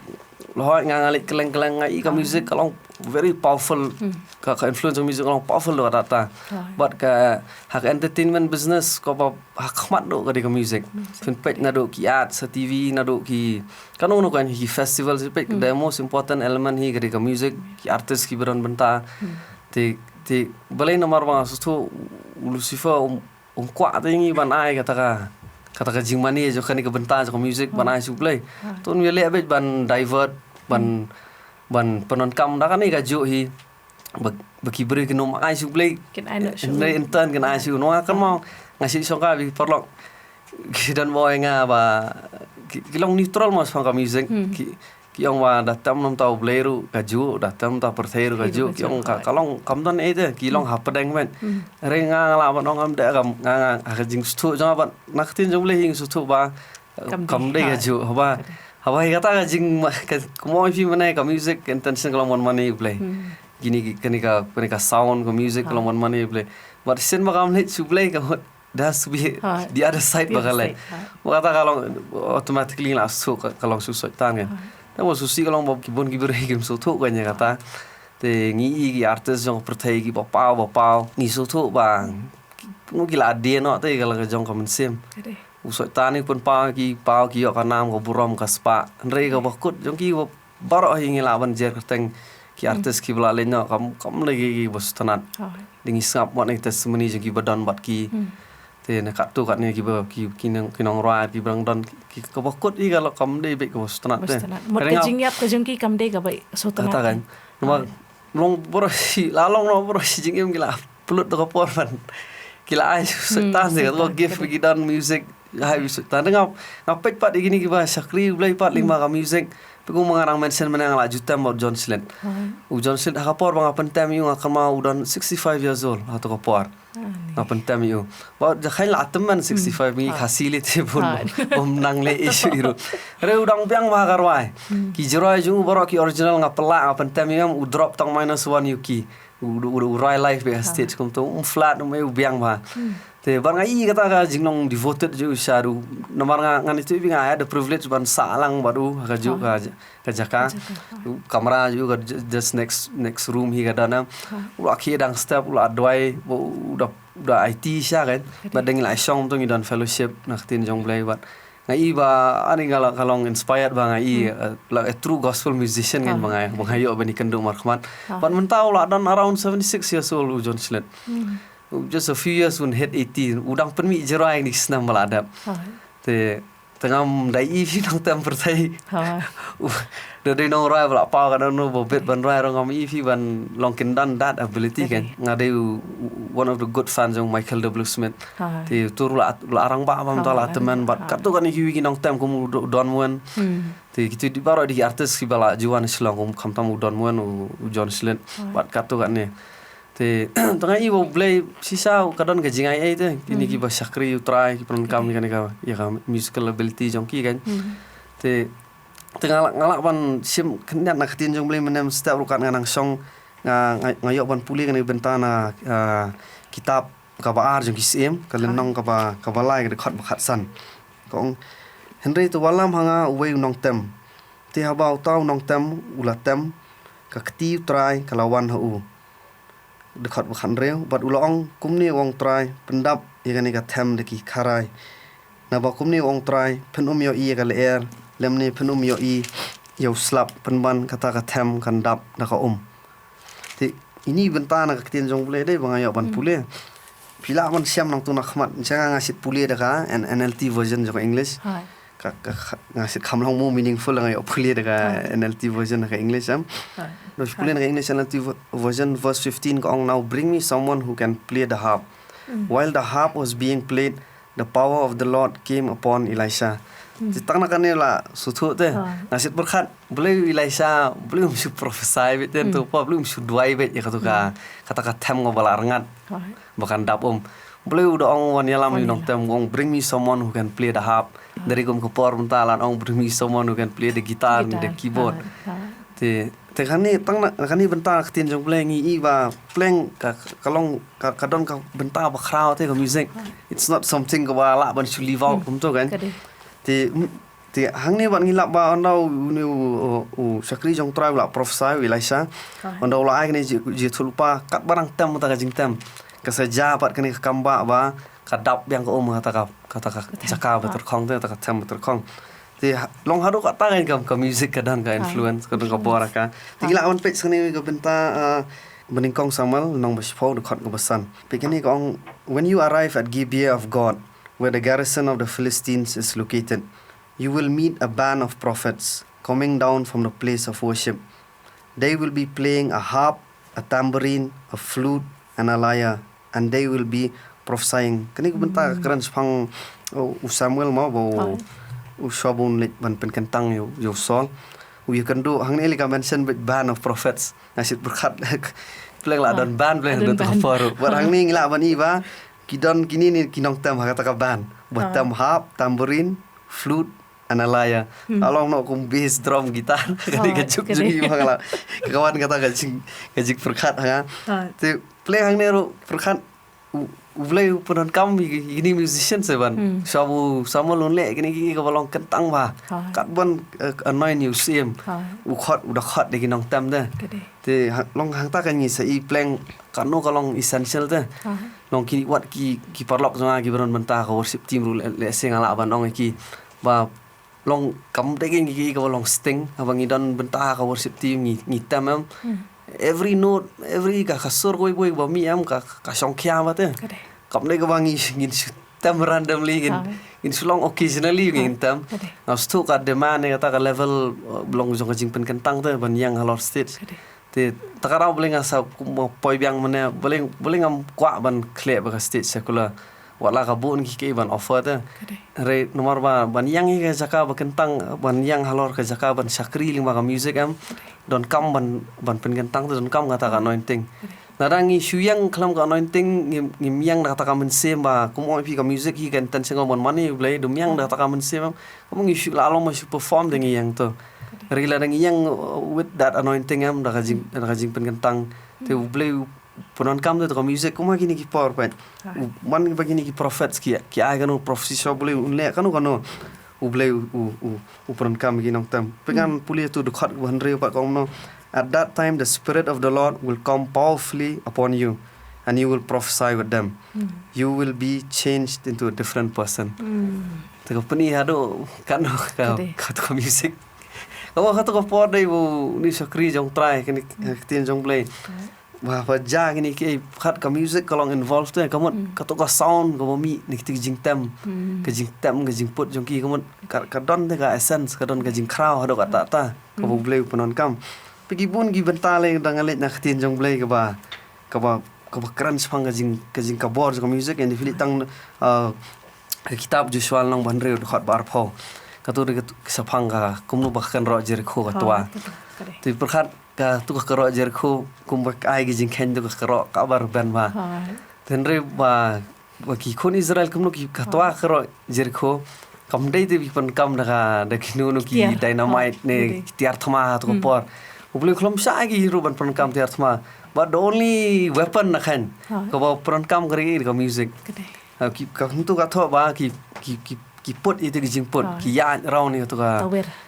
hooid nga, nga leit kylleng kylleng nga i ka music ka long very powerful. Ka, ka influence jong music ka long powerful ruh kata. Bad ka, ha ka entertainment business kaba ha khmat ruh ka dei ka music. Phin peit naduh ki ads ha T V, naduh ki, kano kano kane ki festival, peit the most important element hi ka dei ka music, ki artist kiba don bynta. Te, te balei, namar ba nga sngewthuh u Lucifer um, um kwah te ngi ban ai kata ka, kata ka jingmane jong kane ka bynta jong ka music ban ai sha U Blei. Te un ïaleh beit ban divert, ban, ban pyndonkam da kane kajuh hi. Ba, ba ki briew kin ym ai sha U Blei. Kin ai noh sha u. Hynrei in turn kin ai sha u. Nga kynmaw, nga shu shongkai ba ki paralok ki don bor ïa nga ba ki, ki long neutral mo shaphang ka music. Ki, ki ong ba da tem namar U Blei ruh kajuh, da tem namar pyrthei ruh kajuh. Ki ong ka, ka long kam don ei te, ki long hapdeng met. Hynrei nga, nga lah ban ong kam dei, kam, nga, nga ha ka jingsngewthuh jong nga bad na ka ktien jong U Blei hi nga sngewthuh ba kam dei kajuh, haba, haba hi kata ka jing, ka, kumno phi mynne, ka music, ka intention ka long ban mane U Blei. Kine ki, kane ka, kane ka sound, ka music ka long ban mane U Blei. Bad shisien ba kam leit sha U Blei, ka mut, there has to be the other side ba ka leh. Ba kata ka long automatically la shu, ka, ka long shu Soitan kan. Te ba shu shi ka long ba ki bun ki briew kim sngewthuh kane kata. Te ngi i ki artist jong ka pyrthei kiba paw, ba paw, ngi sngewthuh ba ki, ki la die noh te ka la ka jong ka mynsiem. U Soitan u pynpaw ki, paw ki, ïoh ka nam, ka burom, ka spah. Hynrei kaba kut jong ki ba baroh hi ngi lah ban jer kyrteng ki artist kiba la leit noh kam, kam lei ki, kiba sngewtynnat. Dei ngi sngap wat na ki testimony jong kiba don bad ki. Te na katto katne kiba, ki, ki nong, ki nongrwai kiba dang don ki, kaba kut hi ka long kam dei beit kaba sngewtynnat te. Mut ka jingïap ka jong ki kam dei kaba sngewtynnat. Kata kan. Namar long baroh shi, la long noh baroh shi jingim ki la pynlut da ka por ban, ki la ai sngewtynnat te ka gift ki don music. Ai sngewtynnat te nga, nga peit pat ïa kine kiba shakri U Blei pat lyngba ka music. Peit kumba nga dang mention mynne nga la ju tem bad u John Slade. U John Slade ha ka por ba nga pyntem ïa u nga kynmaw u don sixty-five years old ha kato ka por. Nga pyntem ïa u. Ba ja khain la tymmen sixty-five ngi Khasi lei te bun. Bym nang leh issue ïa u. Re u dang biang bha ka rwai. Ki jingrwai jong u baroh ki original nga pynlah nga pyntem ïa u drop tang minus one ïa u ki. U, u, u rwai live beit ha stage kumto um flat um ïa u biang bha. Te bad nga i kata ka jinglong devoted jong u sha u. Namar nga ngan ïathuh ïa phi nga had the privilege ban sah lang bad u ha kajuh ka ka jaka. U kamra ju ka ju-, just next, next room hi ka don em. U la khie dang step, u la duwai, u da, u da aiti sha kan. Bad dang la shong tang i don fellowship na ka ktien jong Blei bad nga i ba ani nga la ka long inspired ba nga i, eh, like a true gospel musician kan ba nga, ba nga ïoh ban ïakynduh markhmat. Bad mynta u la don around seventy-six years old u John Slade. Just a few years un hit eighty, u dang pynmih jingrwai ïa kine ki snem ba la dep. Te Te ngam dei i phi nongtem pyrthei. U, da dei nongrwai ba la paw ka nongno ba bit ban rwai ruh ngam i phi ban long kyndan that ability kan. Nga dei u, u, one of the good fans jong Michael W Smith. Te tu ruh la, la rangbah bam ta la tymmen bad katto katne kiwei ki nongtem kum u Do-, Don Moen. Te kito dei baroh dei ki artist kiba la ju wan Shillong kum khamtam u Don Moen u, u John Slade. Bad katto katne. Te, te nga i ba U Blei shisha ka don ka jingai ei te, kine kiba shakri U Trai, ki pyndonkam ïa kane ka, ïa ka musical ability jong ki kan. Te, te nga lah, nga lah ban shim khyndiat na ka ktien jong U Blei mynne mynstep ruh kat nga nang shong, nga, nga, nga ïoh ban pule kane ka bynta na, ah, kitab kaba ar jong ki Syiem, ka lynnong kaba, kaba lai ka dkhot ba khatsan. Ka ong, hynrei te wallam ha nga uwei u nongtem. Te haba uta u nongtem u la tem, ka kti U Trai ka la wan ha u. Dkhot ba khathynriew, bad u la ong, kumne u ong Trai, pyndap ïa kane ka them da ki kharai. Naba kumne u ong Trai, phin ym ïohi ïa ka lyer, lymne phin ym ïohi ïa u slap, pynban kata ka them kan dap da ka um. Te ini bynta na ka ktien jong U Blei dei ba nga ïoh ban pule. Phi lah ban shem nangtu na khmat, jong nga nga shait pule da ka N-, NLT version jong ka English. Ka, ka, ka, nga shait kham long more meaningful nga ïoh pule da ka NLT version na ka English em. Nga shait pule na ka English NLT ver-, version verse fifteen ka ong, "Now bring me someone who can play the harp." While the harp was being played, the power of the Lord came upon Elisha. Te tang na kane la sngewthuh te. Nga shait pyrkhat, balei u Elisha, balei um shu prophesy beit te, to pa, balei um shu duwai beit ïa kato ka, kata ka them kaba la rngat. Ba kan dap um. Balei u da ong wan ïalam ïa u nongtem, ong, "Bring me someone who can play the harp." Dei kum ka por mynta la ong, "Bring me someone who can play the guitar and the keyboard." Te, te kane tang na, kane bynta ka ktien jong U Blei ngi i ba pleng ka, ka long ka, ka don ka bynta ba khraw te ka music. It's not something kaba lah ban shu leave out kumto kan. Te, mm, te hangne bad ngi lap ba ynda une u, u, u shakri jong Trai u la prophesy u Elisha. Ynda u la ai kane ji, jingïathuhlypa katba dang tem mynta ka jingtem. Ka sa jia pat kane ka kambah ba ka dap biang ka um kata ka, kata ka jaka ba tyrkhong te, kata ka them ba tyrkhong. Te ha, long haduh katta kan ka, ka music ka don ka influence, ka don ka bor ka. Te ngi lah ban peit sa kane ka bynta, ah, Ba Nyngkong Samuel, lynnong ba shiphew, dkhot kaba san. Peit kane ka ong, "When you arrive at Gibeah of God, where the garrison of the Philistines is located, you will meet a band of prophets coming down from the place of worship. They will be playing a harp, a tambourine, a flute, and a lyre, and they will be prophesying." Kane ka bynta ka kren shaphang, uh, u Samuel mo, ba u, u Saul ba un leit ban pynkyntang ïa u, ïa u Saul. U ïakynduh hangne lei ka mention beit band of prophets. Nga shait pyrkhat. Pleng la don band, pleng don ka por. Bad hangne ngi lah ban i ba ki don kine ne ki nongtem ha kata ka band. Ba tem harp, tambourine, flute, and a lyre. Ka long noh kum bass, drum, guitar. Kane ka juk jong i ba nga la, ka wan kata ka jing, ka jingpyrkhat ha nga. Te pleng hangne ruh pyrkhat U, U Blei u pyndonkam ïa kine musician se ban. Shuwa ba u Samuel un leh kine ki, kaba long kyntang bha. Katba un, eh, anoint ïa u Syiem. U khot, u da khot da ki nongtem te. Te ha, long hangta kan ngi sa i pleng kano ka long essential te. Long ki, wat ki, ki paralok jong nga kiba don bynta ka worship team ruh leh, lehse nga lah ban ong ïa ki ba long kam dei ngi ki ka long sting, haba ngi don bynta ka worship team ngi ngi tem em. Every note, every ka ka sur koi boi ba mi em ka ka shong khia ba te. Kam dei ka ba ngi ngin shu tem randomly ngin ngin shu long occasionally ngin tem. Nga shu ka demand ne kata ka level, uh, long jong ka jingpynkyntang te ban ïeng halor stage. Te ta ka rau bling nga sa kum poi biang mane bling bling ngam kwah ban khleh ba ka stage secular. Wat la ka bun ki ki ban offer te. Re nomar ba ban ïeng hi ka jaka ba kyntang ban ïeng halor ka jaka ban shakri lyngba ka music em. Don kam ban ban pynkyntang te don kam kata ka anointing. Lada ngi shu ïeng khlem ka anointing ngim ngim ïeng da kata ka mynsiem ba kum ong phi ka music hi ka intention ka ban mane u Blei dum ïeng da kata ka mynsiem em. Kum ngi shu la long ma shu perform da ngi ïeng to. Re lada ngi ïeng, uh, with that anointing em da ka jing da ka jingpynkyntang. Te u Blei u pyndonkam da ka music kum ha kine ki por peit. Man ba kine ki prophets ki ki ai kano prophecy sha u Blei un leh kano kano. U Blei u u u pyndonkam ki nongtem. Pyngan pule tu dkhot ba hynriew pat ka ong no. At that time the spirit of the Lord will come powerfully upon you and you will prophesy with them. You will be changed into a different person. Te ka pyni haduh kano ka ka tu ka music. Ka wa ka tu ka por dei u ni shakri jong Trai kini ka ktien jong Blei. Ba ba ja kini ki khat ka music ka long involved te ka mut ka tu ka sound ka ba mi ni ki jingtem. Ka jingtem ka jingput jong ki ka mut ka ka don te ka essence ka don ka jingkhraw haduh ka ta ta ka ba u Blei u pyndonkam. Phi ki bun ki bynta le dang leit na ktien jong Blei ka ba ka ba ka ba kren shaphang ka jing ka jing ka bor jong ka music and phi leit tang, uh, ka kitab Joshua lynnong ba hynriew dkhot ba arphew. Ka tu ka tu shaphang ka kumno ba ka kynroh Jericho ka twa. Te pyrkhat ka tu ka kynroh Jericho kum ba ka ai ka jingkheiñ tu ka kynroh ka ba rben ba. Te hynrei ba ba ki khun Israel kumno ki ka twa kynroh Jericho. Kam dei te bi pyndonkam da ka da kino no ki dynamite ne ki tiar thma ha tu ka por. U Blei u khlem shah ki ruh ban pyndonkam tiar thma. But the only weapon na khan ka ba pyndonkam ka ri ka music. Ha, ki ka hyntu ka thoh ba ki ki ki ki put ïa tu ki jingput ki ïa raw ni tu ka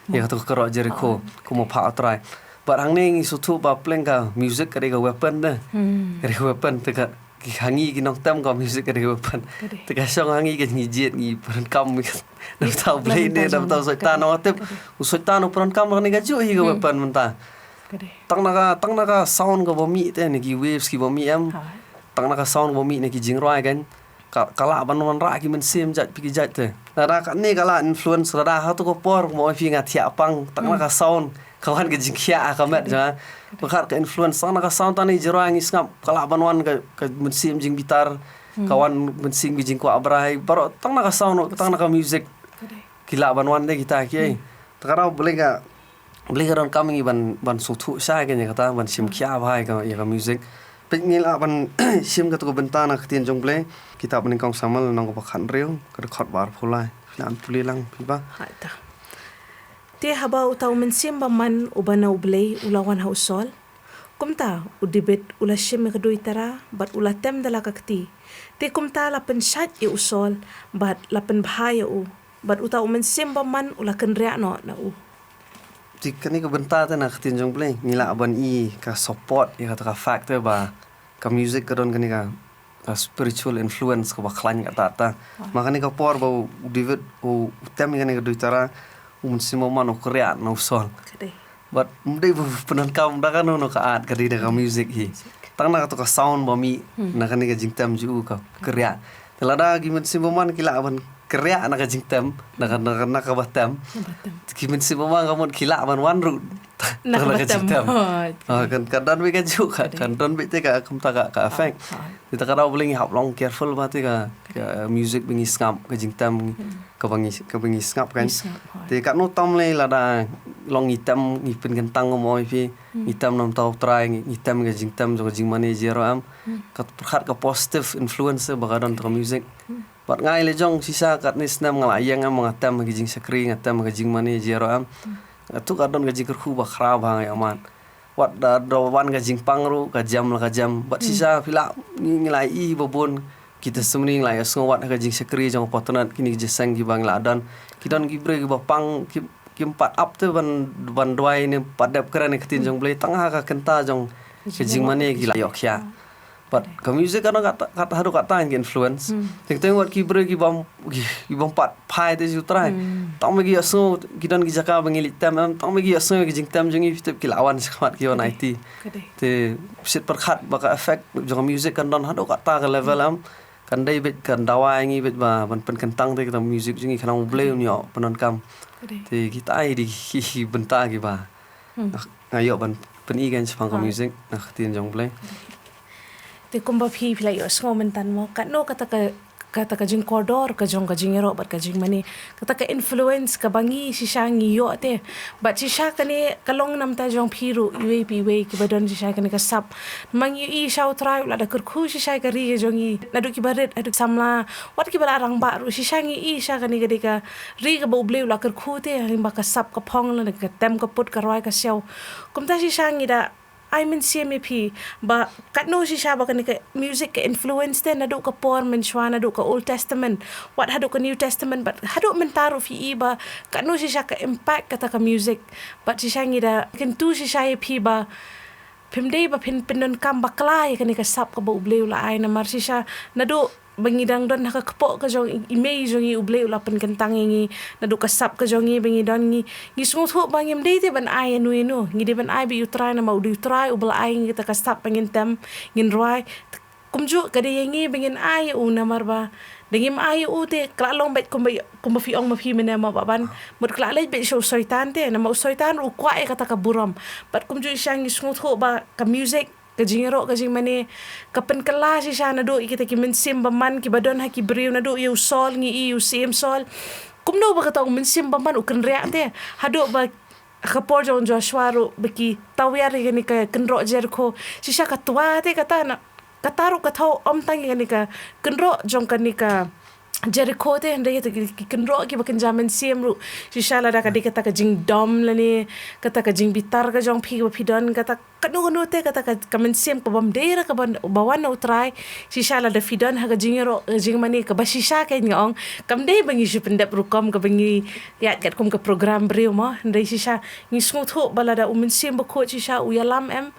ïa tu ka kynroh Jericho kum u pha u Trai. But hangne ngi shu thoh ba pleng ka music ka dei ka weapon de. Ka dei ka weapon te ka ki hangi ki nongtem ka music ka dei ka weapon. Te ka shong hangi ka ngi jied ngi pyndonkam. Nam tau Blei ne nam tau Soitan nong tip. U Soitan u pyndonkam ka ni ka ju hi ka weapon mynta. Tang na ka tang na ka sound ka ba mi te ne ki waves ki ba mi em. Tang na ka sound ka ba mi ne ki jingrwai kan. Ka ka lah ban wanrah ki mynsiem jait pi ki jait te. Lada ka ne ka lah influence lada ha tu ka por mo phi nga thiah pang tang na ka sound ka wan ka jingkhiah ka met ja. Pyrkhat ka influence tang na ka sound tang ni jera ngi sngap ka lah ban wan ka ka mynsiem jingbitar ka wan mynsiem ki jingkwah brai baroh tang na ka sound tang na ka music. Ki lah ban wan de kita ki ai. Ta ka rau Blei ka Blei ka donkam ngi ban ban sngewthuh sha ka ïa kata ban shim khia bha ïa ka ïa ka music. Peit ngi lah ban shim katu ka bynta na ka ktien jong Blei. Kitab Nyngkong Samuel lynnong kaba khathynriew ka dkhot ba arphew lai. Phi lah ban pule lang phi ba. Hai ta. Te haba uta u mynsiem ba man uba na u Blei u la wan ha u Saul. Kumta u David u la shim ïa ka duitara bad u la tem da la ka kti. Te kumta la pynshait ïa u Saul bad la pynbha ïa u. Bad uta u mynsiem ba man u la kynriah noh na u. Te kane ka bynta te na ka ktien jong Blei ngi lah ban i ka support ïa kata ka fact te ba ka music ka don kane ka, ka spiritual influence kaba khlaiñ kata ta. Ma kane ka por ba u David u, u tem ïa kane ka duitara u mynsiem ba man u kynriah na u Saul. Bad ym dei ba pyndonkam da kano kano ka art ka dei da ka music hi. Tang na katu ka sound ba mih na kane ka jingtem jong u ka kynriah. Te lada ki mynsiem bymman ki lah ban kynriah na ka jingtem na ka na ka na ka ba tem. Ki mynsiem bymman ka mut ki lah ban wan ruh na ka jingtem. Kan kan don beit ka juk ka kan don beit te ka kumta ka ka effect. Te ta ka dei ba lei ngi hap long careful ba te ka music ba ngi sngap ka jingtem. Kaba ngi kaba ngi sngap kan. Te katno tam lei lada long ngi tem ngi pynkyntang mo phi ngi tem namar u Trai ngi tem ka jingtem jong ka jingmane jong u Trai. Ka pyrkhat ka positive influence ba ka don tang music. Bad ngai lei jong shisha katne snem nga la ïeng nga tem ka jingshakri nga tem ka jingmane jong u Trai. Ka tu ka don ka jingkyrkhu ba khraw ba ngai amat. Wat da wan ka jingpang ruh ka jem la ka jem. Bad shisha phi lah ngi la i ba bun ki testimony ngi la ïa sngew wat ha ka jingshakri jong ka patnat kine ki jingïaseng kiba ngi la don. Ki don ki briew kiba pang kim pat ap te ban duwai ne pat dep kren ka ktien jong Blei tang ha ka kynta jong ka jingmane ki la ïoh khiah. But ka music ka don kata, kata haduh kata ki influence. Teng teng wat ki briew ki bym, ki, ki bym pat phai te sha U Trai. Tang ba ki ïohsngew, ki don ki jaka ba ngi leit tem em, tang ba ki ïohsngew ki jingtem jong ngi, phi tip ki la wan shakhmat ki wan aiti. Te shit pyrkhat ba ka effect jong ka music kan don haduh kata ka level em. Kan dei beit, kan dawa ïa ngi beit ba ban pynkyntang te kata music jong ngi, khnang U Blei un ïoh pyndonkam. Te kita hi dei ki, ki bynta kiba nga, nga ïoh ban pyni kein shaphang ka music na ka ktien jong U Blei. Te kumba phi, phi la ïohsngew mynta mo, katno kata ka, kata ka jingkordor ka jong ka jingïaroh bad ka jingmane, kata ka influence kaba ngi shisha ngi ïoh te. Bad shisha kane ka long namar jong phi ruh, iwei pa iwei kiba don shisha kane ka sap. Namar ngi ïohi sha U Trai u la da kyrkhu shisha ka ri ka jong ngi, naduh kiba rit haduh samla, wat kiba la rangbah ruh, shisha ngi ïohi shisha kane ka dei ka ri kaba U Blei u la kyrkhu te, hynrei ba ka sap ka phong, lane ka tem ka put, ka rwai ka siaw. Kumta shisha ngi da ai mynsiem ïa phi ba katno shisha ba kane ka music ka influence te naduh ka por mynshuwa, naduh ka Old Testament wat haduh ka New Testament, bad haduh mynta ruh phi i ba katno shisha ka impact kata ka music. Bad shisha ngi da kyntu shisha ïa phi ba phim dei ba phin pyndonkam bakla ïa kane ka sap kaba U Blei u la ai, namar shisha naduh ba ngi dang don ha ka kpoh ka jong i mei jong ngi, U Blei u la pynkyntang ïa ngi, naduh ka sap ka jong ngi ba ngi don, ngi, ngi sngewthuh ba ngim dei te ban ai ïa no ïa no, ngi dei ban ai beit ïa U Trai, namar u dei U Trai uba la ai ïa ngi kata ka sap ba ngin tem, ngin rwai. Kumjuh ka dei ïa ngi ba ngin ai ïa u, namar ba da ngim ai ïa u te ka la long beit kumba, kumba phi ong ma phi mynne mo, ba ban mut ka la leit beit sha u Soitan te, namar u Soitan ruh u kwah ïa kata ka burom. Bad kumjuh shisha ngi sngewthuh ba ka music, ka jingïaroh, ka jingmane, ka pynkylla shisha naduh ïa kita ki mynsiem bymman kiba don ha ki briew, naduh ïa u Saul, ngi i u Syiem Saul. Kumno ba kata u mynsiem bymman u kynriah te, haduh ba ha ka por jong u Joshua ruh ba ki tawiar ïa kane ka kynroh Jerikho. Shisha ka twa te kata na, kata ruh ka thaw ym tang ïa kane ka kynroh jong kane ka Jerikho te, hynrei ïa kita ki, ki kynroh kiba kynja mynsiem ruh. Shisha lada ka dei kata ka jingdom lane kata ka jingbitar ka jong phi kaba phi don, kata kano kano te, kata ka, ka mynsiem kaba ym dei re kaba, ba wan na U Trai. Shisha lada phi don ha ka jingïaroh, eh, jingmane kaba shisha kein, nga ong, kam dei ba ngi shu pyndep rukom kaba ngi ïaid katkum ka program briew mo, hynrei shisha ngi sngewthuh ba lada u Mynsiem Bakhuid shisha u ïalam em,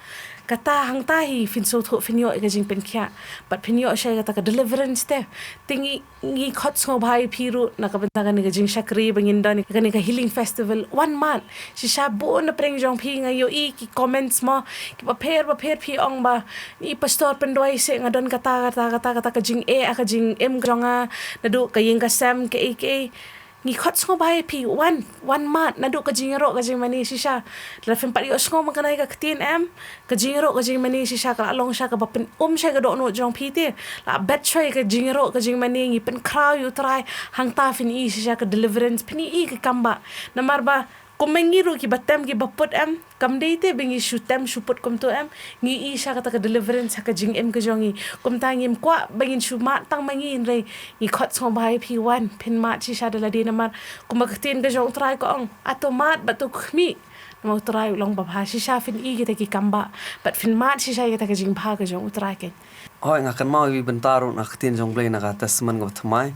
kata hangta hi phin sngewthuh, phin ïoh ïa ka jingpynkhiah bad phin ïoh shisha ïa kata ka deliverance te. Te ngi, ngi khot sngewbha ïa phi ruh na ka bynta kane ka jingshakri ba ngin don ïa kane ka healing festival. Wan mad. Shisha bun na pdeng jong phi nga ïohi ki comments mo, kiba pher ba pher, phi ong ba, "I Pastor, pynduwai seh, nga don kata, kata, kata, kata ka jingeh ha ka jingim ka jong nga, naduh ka ïing ka sem, kaei kaei." Ngi khot sngewbha ïa phi, wan, wan mad, naduh ka jingïaroh ka jingmane shisha. Lada phim pat ïohsngew man kane ka ktien em, ka jingïaroh ka jingmane shisha ka la long shisha kaba pynum sha ka dohnud jong phi te. La bet shuwa ka jingïaroh ka jingmane, ngi pynkhraw ïa U Trai, hangta phin i shisha ka deliverance, phin i ka kambah. Namar ba kumba ngi ruh kiba tem kiba put em, kam dei te ba ngi shu tem shu put kumto em, ngi i shisha kata ka deliverance ha ka jingim ka jong ngi. Kumta ngim kwah ba ngin shu mad tang ma ngi, hynrei ngi khot sngewbha ïa phi, wan, phin mad shisha da lade, namar kumba ka ktien ka jong U Trai ka ong, "Hato mad bad to khmih." Namar U Trai u long babha, shisha phin i kita ki kambah bad phin mad shisha ïa kita ki jingbha ka jong U Trai kein. Hooid, nga kynmaw ïa i bynta ruh na ka ktien jong U Blei na ka Testament kaba thymmai.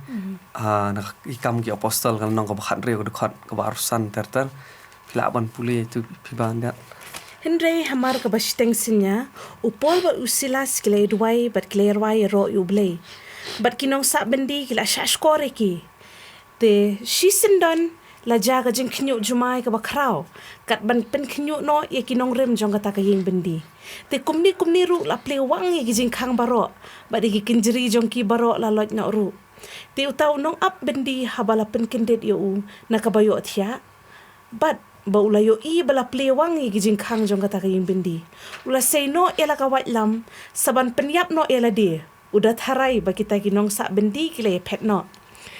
Ah, na ki Kam ki Apostol ka lynnong kaba khathynriew, ka dkhot kaba arphew san ter ter. Phi lah ban pule ïa itu, phi ba ngat. Hynrei hamar kaba shiteng synñia, u Paul bad u Silas ki la ïaduwai bad ki la ïarwai ïaroh ïa U Blei. Bad ki nongsah byndi ki la shahshkor ïa ki. Te shisyndon la jia ka jingkhynñiuh jumai kaba khraw, kat ban pynkhynñiuh noh ïa ki nongrim jong kata ka ïing byndi. Te kumne kumne ruh la plie wang ïa ki jingkhang baroh, bad ïa ki kynjri jong ki baroh la loit noh ruh. Te uta u nongap byndi haba la pynkyndit ïa u na kaba ïohthiah, bad ba u la ïohi ba la plie wang ïa ki jingkhang jong kata ka ïing byndi, u la sei noh ïa la ka waitlam, sa ban pynïap noh ïa lade. U da tharai ba kita ki nongsah byndi ki la ïaphet noh.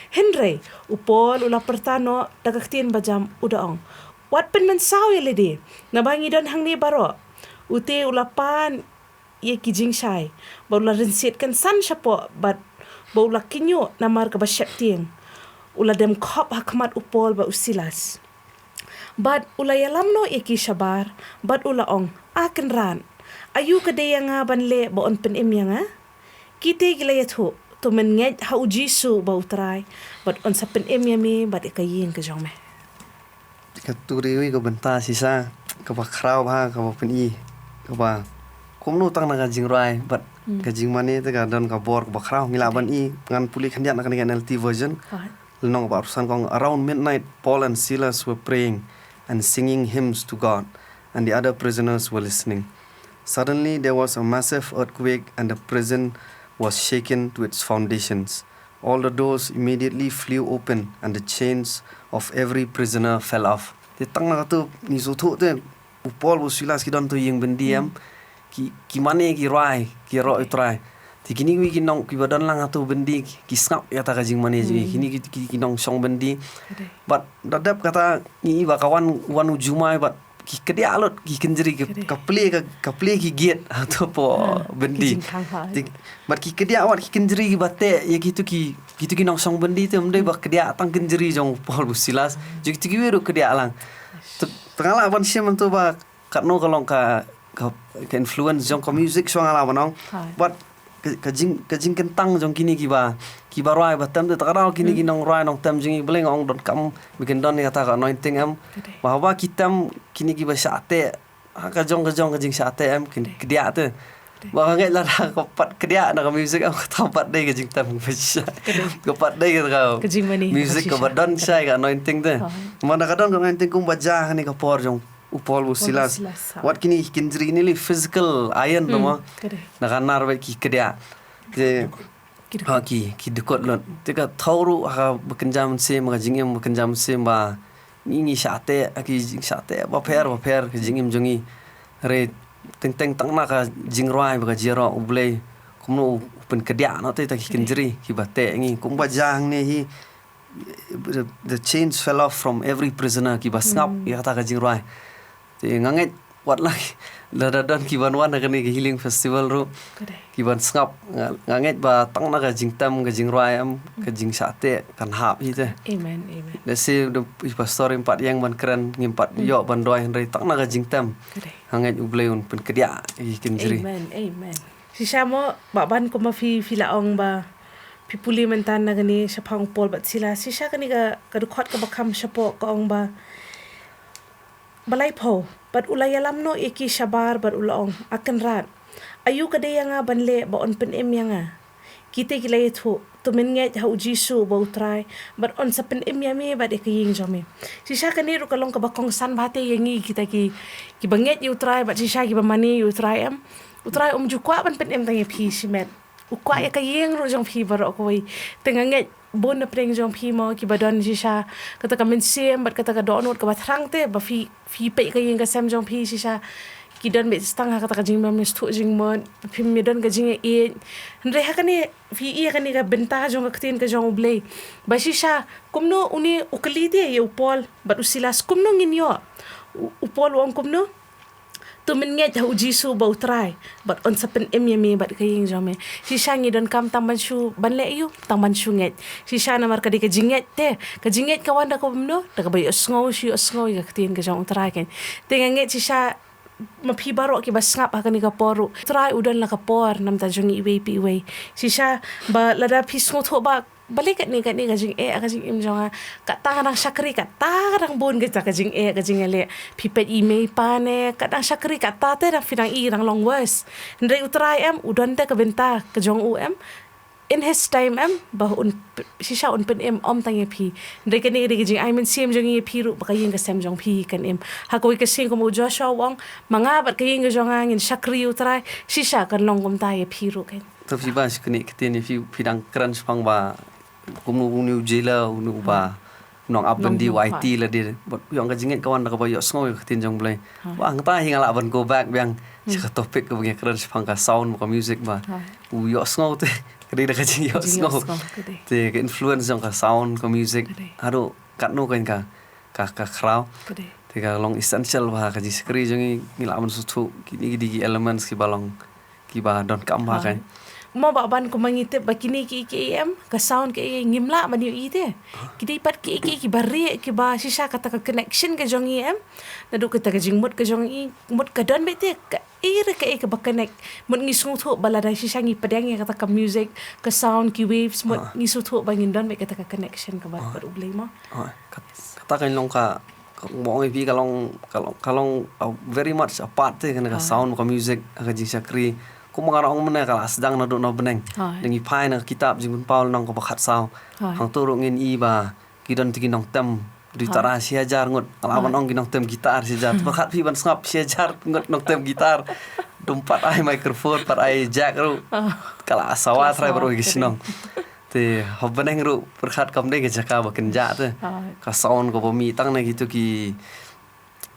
Hynrei u Paul u la pyrta noh da ka ktien bajam, u da ong, "Wat pynmynsaw ïa lade, naba ngi don hangne baroh." U te u la pan ïa ki jingshai, bad u la rynsied kynsan shapoh, bad ba u la khynñiuh namar kaba sheptieng. U la dem khop ha khmat u Paul bad u Silas. Bad u la ïalam noh ïa ki shabar, bad u la ong, "A kynrad, aïu ka dei ïa nga ban leh ba yn pynim ïa nga? Kita ki la ïathuh, to mynngeit ha U Jisu uba U Trai, bad yn sa pynim ïa me bad ïa ka ïing ka jong me." Katu dei ka bynta shisha kaba khraw bha, kaba pyni, kaba kumno tang na ka jingrwai bad Ka jingmane te ka don ka bor kaba khraw, ngi lah ban i, ngan pule khyndiat na kane ka N L T version. Lynnong ba arphew san ka ong, "Around midnight, Paul and Silas were praying and singing hymns to God, and the other prisoners were listening. Suddenly, there was a massive earthquake, and the prison was shaken to its foundations. All the doors immediately flew open, and the chains of every prisoner fell off." Te tang na katu ngi sngewthuh te, u Paul, u Silas ki don tu ïing byndi em, ki, ki mane, ki rwai, ki ïaroh ïa u Trai. Te kine kiwei ki nong, kiba don lang ha tu byndi, ki sngap ïa kata ka jingmane jong ngi. Kine ki, ki, ki nongshong byndi. Bad da dep kata ngi i ba ka wan, wan u jumai bad ki kdiah lut, ki kynjri, ki, ka plie, ka, ka plie ki gate ha tu hapoh byndi. Te bad ki kdiah, wat ki kynjri kiba teh ïa kitu ki, kitu ki nongshong byndi te, ym dei ba kdiah tang kynjri jong u Paul, u Silas, jong kitu kiwei ruh kdiah lang. Te, te nga lah ban shim tu ba katno ka long ka, ka, ka influence jong ka music shuwa, nga lah ban ong. Bad ka, ka jing, ka jingkyntang jong kine kiba, kiba rwai ba tem te, ta ka daw kine ki nongrwai nongtem jong ngi, balei nga ong donkam ba kin don ïa kata ka anointing em. Ba haba ki tem kine kiba shah teh, ha ka jong ka jong ka jingshah teh em, kin kdiah te. Ba nga ngeit lada ka pat kdiah na ka music em, kata pat dei ka jingtem ba shisha. Ka pat dei ka, ka music kaba don shai ka anointing te. Namar da ka don ka anointing kumba jia kane ka por jong u Paul, u Silas. Wat kine ki kynjri, kine lei physical iron tu mo. Na ka nar ba ki kdiah. Te ha ki, ki dkut lut. Te ka thaw ruh ha ka ba kynja mynsiem, ka jingim ba kynja mynsiem ba ngi, ngi shah teh ha ki jingshah teh bapher bapher, ka jingim jong ngi. Hynrei teng teng tang na ka jingrwai bad ka jingïaroh U Blei, kumno u pynkdiah noh te ïa kita ki kynjri kiba teh ngi. Kumba jia hangne hi, the, the chains fell off from every prisoner, kiba sngap ïa kata ka jingrwai. Te nga ngeit wat la lada don kiban wan ha kane ka healing festival ruh, kiban sngap, nga, nga ngeit ba tang na ka jingtem, ka jingrwai em, ka jingshah teh kan hap hi te. Amen, amen. Lehse da i pastor im pat ïeng ban kren, ngim pat ïoh ban duwai, hynrei tang na ka jingtem, nga ngeit U Blei un pynkdiah ïa ki kynjri. Amen, amen. Shisha mo, Bah Ban, kumba phi, phi la ong ba phi pule mynta na kane shaphang u Paul bad Silas. Shisha kane ka, ka dkhot kaba kham shapoh ka ong ba, ba laiphew, bad u la ïalam noh ïa ki shabar bad u la ong, A Kynrad, aïu ka dei ïa nga ban leh ba yn pynim ïa nga? Kita ki la ïathuh, To mynngeit ha U Jisu uba U Trai, bad yn sa pynim ïa me bad ïa ka ïing jong me. Shisha kane ruh ka long kaba kongsan bha te ïa ngi kita ki, kiba ngeit ïa U Trai bad shisha kiba mane ïa U Trai em. U Trai um ju kwah ban pynim tang ïa phi shimet. U kwah ïa ka ïing ruh jong phi baroh kawei. Te nga ngeit bun na pdeng jong phi mo kiba don shisha kata ka mynsiem bad kata ka dohnud kaba thrang te ba phi, phi peit ka ïing ka sem jong phi shisha ki don beit tang ha kata ka jingmyntoi jingmut, phim don ka jingïeit. Hynrei ha kane phi ïa kane ka bynta jong ka ktien ka jong U Blei. Ba shisha kumno une u kylli te ïa u Paul bad u Silas, kumno ngin ïoh? U, u Paul u ong kumno? To mynngeit ha U Jisu uba U Trai, bad yn sa pynim ïa me bad ka ïing jong me. Shisha ngi donkam tang ban shu, ban leh aïu, tang ban shu ngeit. Shisha namar ka dei ka jingngeit te, ka jingngeit ka wan da kumno, da kaba ïohsngew shu ïohsngew ïa ka ktien ka jong U Trai kan. Te nga ngeit shisha ma phi baroh kiba sngap ha kane ka por ruh, U Trai u don la ka por na ka bynta jong ngi iwei pa iwei. Shisha ba lada phi sngewthuh ba balei katne katne ka jingeh ha ka jingim jong nga. Kata ka dang shakri, kata ka dang bun kata ka jingeh, ka jingeh leh. Phi peit i mei i pa ne, ka dang shakri, kata te dang phi dang i dang long worse. Hynrei U Trai em, u don te ka bynta ka jong u em. In his time em, ba un p-, shisha un pynim ym tang ïa phi. Hynrei kane ka dei ka jingai mynsiem jong ngi ïa phi ruh, ba ka ïing ka sem jong phi kan im. Ha kawei ka sien kumba u Joshua u ong, ma nga bad ka ïing ka jong nga ngin shakri ïa U Trai, shisha kan long kumta ïa phi ruh kan. To phi ba shu kane ka ktien ïa phi, phi dang kren shaphang ba kumno une u jailer, une uba nongap byndi, u aiti lade. Bad u ong ka jingngeit ka wan da kaba ïohsngew ïa ka ktien jong U Blei. Ba hangta hi nga lah ban go back biang sha ka topic kaba ngi kren shaphang ka sound, ka music ba u ïohsngew te ka dei da ka jingïohsngew. Te ka influence jong ka sound, ka music haduh katno kan ka, ka, ka khraw. Te ka long essential ba ka jingshakri jong ngi, ngi lah ban sngewthuh kine ki dei ki elements kiba long kiba donkam bha kan. Mo Bah Ban, kumba ngi tip ba kine ki, ki em, ka sound ki, ngim lah ban ïohi te. Ki dei pat ki, ki, kiba rieh, kiba shisha kata ka connection ka jong ngi em. Naduh kata ka jingmut ka jong ngi, mut ka don beit te, ka ïa ka, ïa kaba connect. Mut ngi sngewthuh ba lada shisha ngi pdiang ïa kata ka music, ka sound, ki waves, mut ngi sngewthuh ba ngin don beit kata ka connection kaba bad U Blei mo. Kata kan long ka, ka, mo ngi phi ka long, ka long, ka long, uh, very much a part te kane ka sound, ka music, ka jingshakri. Kumba nga ong mynne ka la sdang naduh na bneng. Hooid. Dang i phai na ka kitab Jingpynpaw lynnong kaba khatsaw. Hooid. Hangto ruh ngin i ba ki don te ki nongtem. Dei tara shi hajar ngut. Nga lah ban ong ki nongtem guitar shi hajar. Pyrkhat phi ban sngap shi hajar ngut nongtem guitar. Dum pat ai microphone, pat ai jack ruh. Ka la sawa trai baroh ki shnong. Te ha bneng ruh pyrkhat kam dei ka jaka ba kynjah te. Ka sound kaba mih tang na kitu ki,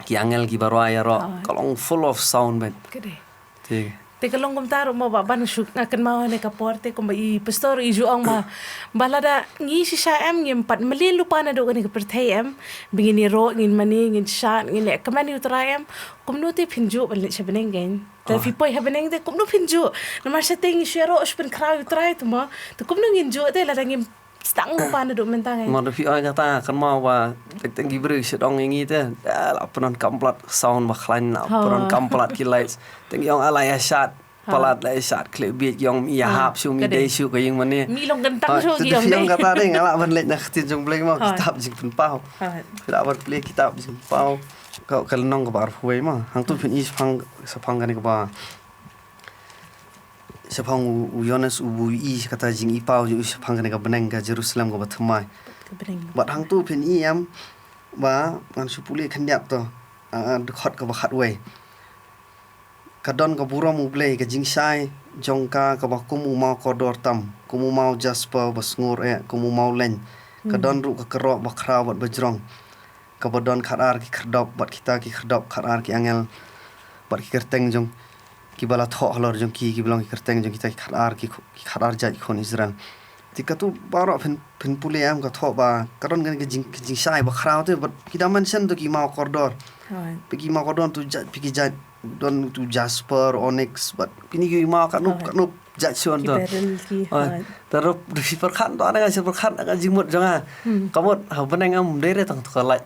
ki angel kiba rwai ïaroh. Ka long full of sound, man. Ka dei. Te. Te ka long kumta ruh mo ba ban shu nga kynmaw ha kane ka por te kumba i pastor i ju ong ba, ba lada ngi shisha em, ngim pat mlien lypa naduh kane ka pyrthei em, ba ngin ïaroh, ngin mane, ngin shad, ngin leh kmen ïa u Trai em, kumno te phin juh ban leit sha bneng kein. Te phi poi ha bneng te kumno phin juh. Namar shatei ngi shu ïaroh, shu pynkhraw ïa u Trai te mo. Te kumno ngin juh te lada ngim sdang lypa naduh mynta ngi. Mo da phi ong kata, kynmaw ba teng teng ki briew shu ong ïa ngi te, "Ah, la pyndonkam palat sound ba khlaiñ, la pyndonkam palat ki lights." Te ngi ong, "Ah, la ïa shad palat, la ïa shad khlem bieit," ki ong, "ïa hap shuh, mi dei shuh ka ïing mane." Mi long kyntang shuh, te ki da ong phi ong dei. Kata dei, nga lah ban leit na ka ktien jong U Blei mo, kitab Jingpynpaw. Phi lah ban plie kitab Jingpynpaw. Ka, ka lynnong kaba arphew wei mo. Hangto phin i shaphang, shaphang kane kaba shaphang u, u Ïoannis u ba u ïohi kata jingipaw jong u shaphang kane ka bneng ka Jerusalem kaba thymmai. Ka bneng. Bad hangto phin i em ba ngan shu pule khyndiat to, ah, dkhot kaba khatwei. Ka don ka burom U Blei, ka jingshai jong ka kaba kum u maw kordor tam, kum u maw jasper ba sngur eh, kum u maw leiñ. Ka don ruh ka kyrroh ba khraw bad ba jrong. Kaba don khatar ki khyrdop, bad kita ki khyrdop khatar ki angel, bad ki kyrteng jong kiba la thoh halor jong ki, kiba long ki kyrteng jong kita ki khatar ki khu-, ki khatar jait khun Israel. Te katu baroh phin, phin pule em ka thoh ba ka don kane ka jing, ka jingshai ba khraw te, bad ki da mention to ki maw kordor. Hooid. Phi ki maw kordor to jait, phi ki jait, don to jasper, onyx, bad kine ki maw katno, katno jait shuh to. Ki beryl ki, hooid. Te ruh da phi pyrkhat to, nga shu pyrkhat ka jingmut jong nga. Ka mut ha bneng em dei re tang to ka light.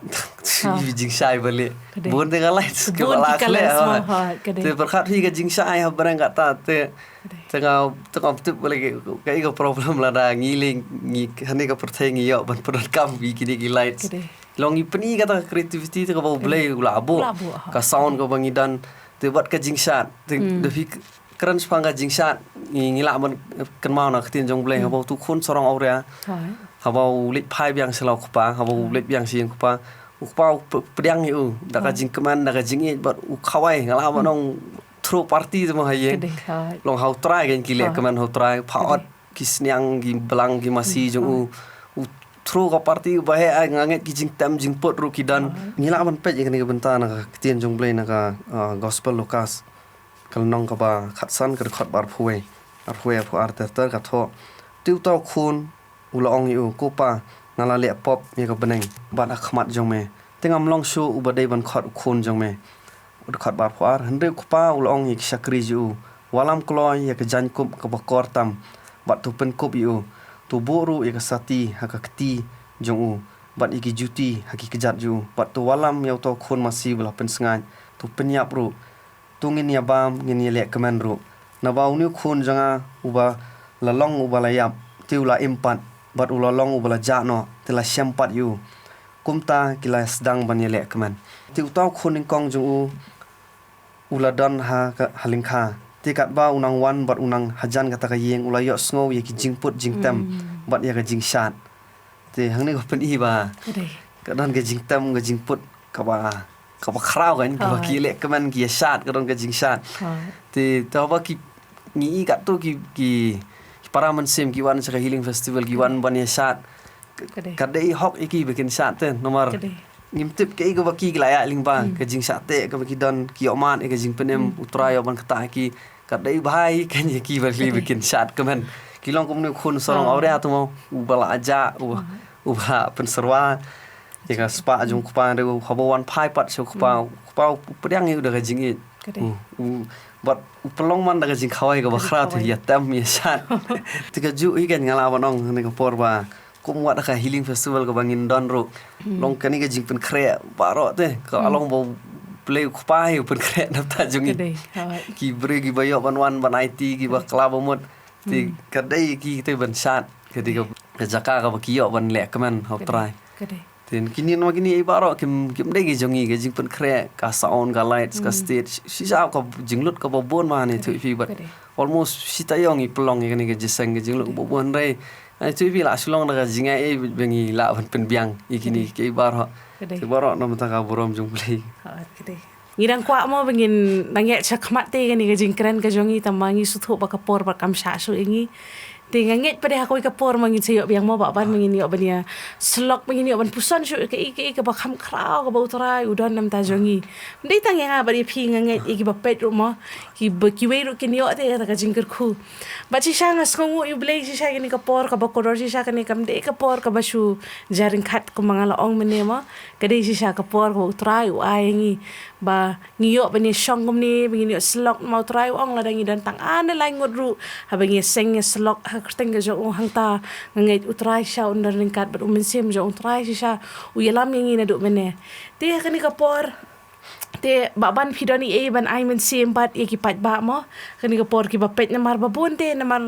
Jingshai ba leh. Ka dei. Bun te ka light, ka bun ki colors mo, hooid, ka dei. Te pyrkhat phi ka jingshai ha bneng kata te. Ka dei. Te nga, te nga tip ba leh ka, ka problem lada ngi leh, ngi ha kane ka pyrthei ngi ïoh ban pyndonkam ïa kine ki lights. Ka dei. Long ngi pyni kata ka creativity te kaba U Blei u la buh. U la buh, ha. Ka sound kaba ngi don. Te bad ka jingshad. Te da phi kren shaphang ka jingshad, ngi, ngi lah ban kynmaw na ka ktien jong U Blei, haba utu u khun sarong awria. Hooid. Haba u leit phai biang sha la u kpa, haba u leit biang sha ïing u kpa. U kpa u p-, pdiang ïa u da ka jingkmen, da ka jingïeit, bad u khawai, nga lah ban ong throw party te mo ha ïing. Ka dei, hooid. Long ha U Trai kein ki leh kmen ha U Trai, pha ot ki sniang, ki blang, ki masi jong u. U throw ka party uba heh, ai nga ngeit ki jingtem jingput ruh ki don. Ngi lah ban peit ïa kane ka bynta na ka ktien jong U Blei na ka, ah, Gospel Lukas. Ka lynnong kaba khatsan, ka dkhot ba arphew wei. Arphew wei, arphew ar ter ter ka thoh. Te uta u khun u la ong ïa u, "Ko pa, nga la leh pop ïa ka bneng bad ha khmat jong me. Te ngam long shuh uba dei ban khot u khun jong me." Dkhot ba arphew ar, hynrei u kpa u la ong ïa ki shakri jong u, "Wallam kloi ïa ka jaiñkup kaba kor tam, bad to pynkup ïa u. To buh ruh ïa ka sati ha ka kti jong u, bad ïa ki juti ha ki kjat jong u, bad to wallam ïa uta u khun masi ba la pynsngaid, to pynïap ruh. To ngin ïa bam, ngin ïa leh kmen ruh. Naba une u khun jong nga uba la long uba la ïap, te u la im pat, bad u la long uba la jah noh, te la shem pat ïa u." Kumta ki la sdang ban ïa leh kmen. Te uta u khun nyngkong jong u, u la don ha ka, ha lyngkha. Te katba u nang wan bad u nang hajan kata ka ïing, u la ïohsngew ïa ki jingput jingtem bad ïa ka jingshad. Te hangne ka pyni ba ka don ka jingtem, ka jingput kaba, kaba khraw kan, kaba ki leh kmen, ki ïa shad, ka don ka jingshad. Te, te haba ki, ngi i katto ki, ki, ki para mynsiem ki wan sha ka Healing Festival, ki wan ban ïa shad. Ka dei. Ka dei hok ïa ki ba kin shad te, namar ngim tip kaei kaba ki la ïaid lyngba, ka jingshad te kaba ki don, ki ïoh mad ïa ka jingpynim, U Trai ïoh ban ktah ïa ki. Ka dei bha ïa ki, ïa ki ba ki, ba kin shad kmen. Ki long kum une u khun sarong awria te mo, uba la jah, uba, uba la pynsyrwa ïa ka spah jong u kpa, hynrei haba wan phai pat sha u kpa, u kpa u pdiang ïa u da ka jingïeit. Ka dei. U, u, bad u pynlong man da ka jingkhawai kaba khraw te, ïa tem ïa shad. Te kajuh hi kan, nga lah ban ong ha kane ka por ba kum wat ha ka Healing Festival kaba ngin don ruh, long kane ka jingpynkhreh baroh te, ka long ba U Blei u kpa hi u pynkhreh na bynta jong ngi. Ka dei, hooid. Ki briew kiba ïoh ban wan ban aiti, kiba kylla ba mut. Te ka dei ki te ban shad, ka dei ka, ka jaka kaba ki ïoh ban leh kmen ha U Trai. Ka dei. Te kine, namar kine baroh kim, kim dei ki jong ngi, ka jingpynkhreh, ka sound, ka lights, ka stage, shisha ka jinglut kaba bun ma ne, thuh phi bad. Ka dei. almost shi taïew ngi pynlong ïa kane ka jingïaseng ka jinglong ba bun, hynrei ai tu phi la shu long da ka jingai ei ba ngi lah ban pynbiang ïa kine kiei baroh. Te baroh namar ka burom jong U Blei. Ngi dang kwah mo ba ngin nang ïaid shakhmat te kane ka jingkren ka jong ngi, tangba ngi sngewthuh ba ka por bad kam shah shuh ïa ngi. Te nga ngeit pat de ha kawei ka por ma ngin sa ïoh biang mo, Bah Ban, ma ngin ïoh ban ïa syllok, ma ngin ïoh ban puson shuh kaei kaei kaba kham khraw kaba U Trai u don namar jong ngi. Ym dei tang ïa nga bad ïa phi, nga ngeit ïa kiba peit ruh mo, kiba, kiwei ruh kin ïoh te kata ka jingkyrkhu. Bad shisha nga sngewnguh ïa U Blei shisha kane ka por kaba kordor, shisha kane kam dei ka por kaba shu jia ryngkat kumba nga la ong mynne mo. Ka dei shisha ka por kaba U Trai u ai ïa ngi ba ngi ïoh ban ïa shong kumne, ba ngin ïoh syllok, namar U Trai u ong lada ngi don tang ar ne lai ngut ruh, haba ngi ïa seng ïa syllok ha ka kyrteng ka jong u, hangta nga ngeit U Trai shisha un don ryngkat bad U Mynsiem jong U Trai shisha u ïalam ïa ngi naduh mynne. Te ha kane ka por te Bah Ban, phi don ei ei ban ai mynsiem pat ïa ki paidbah mo? Kane ka por kiba peit namar ba bun te, namar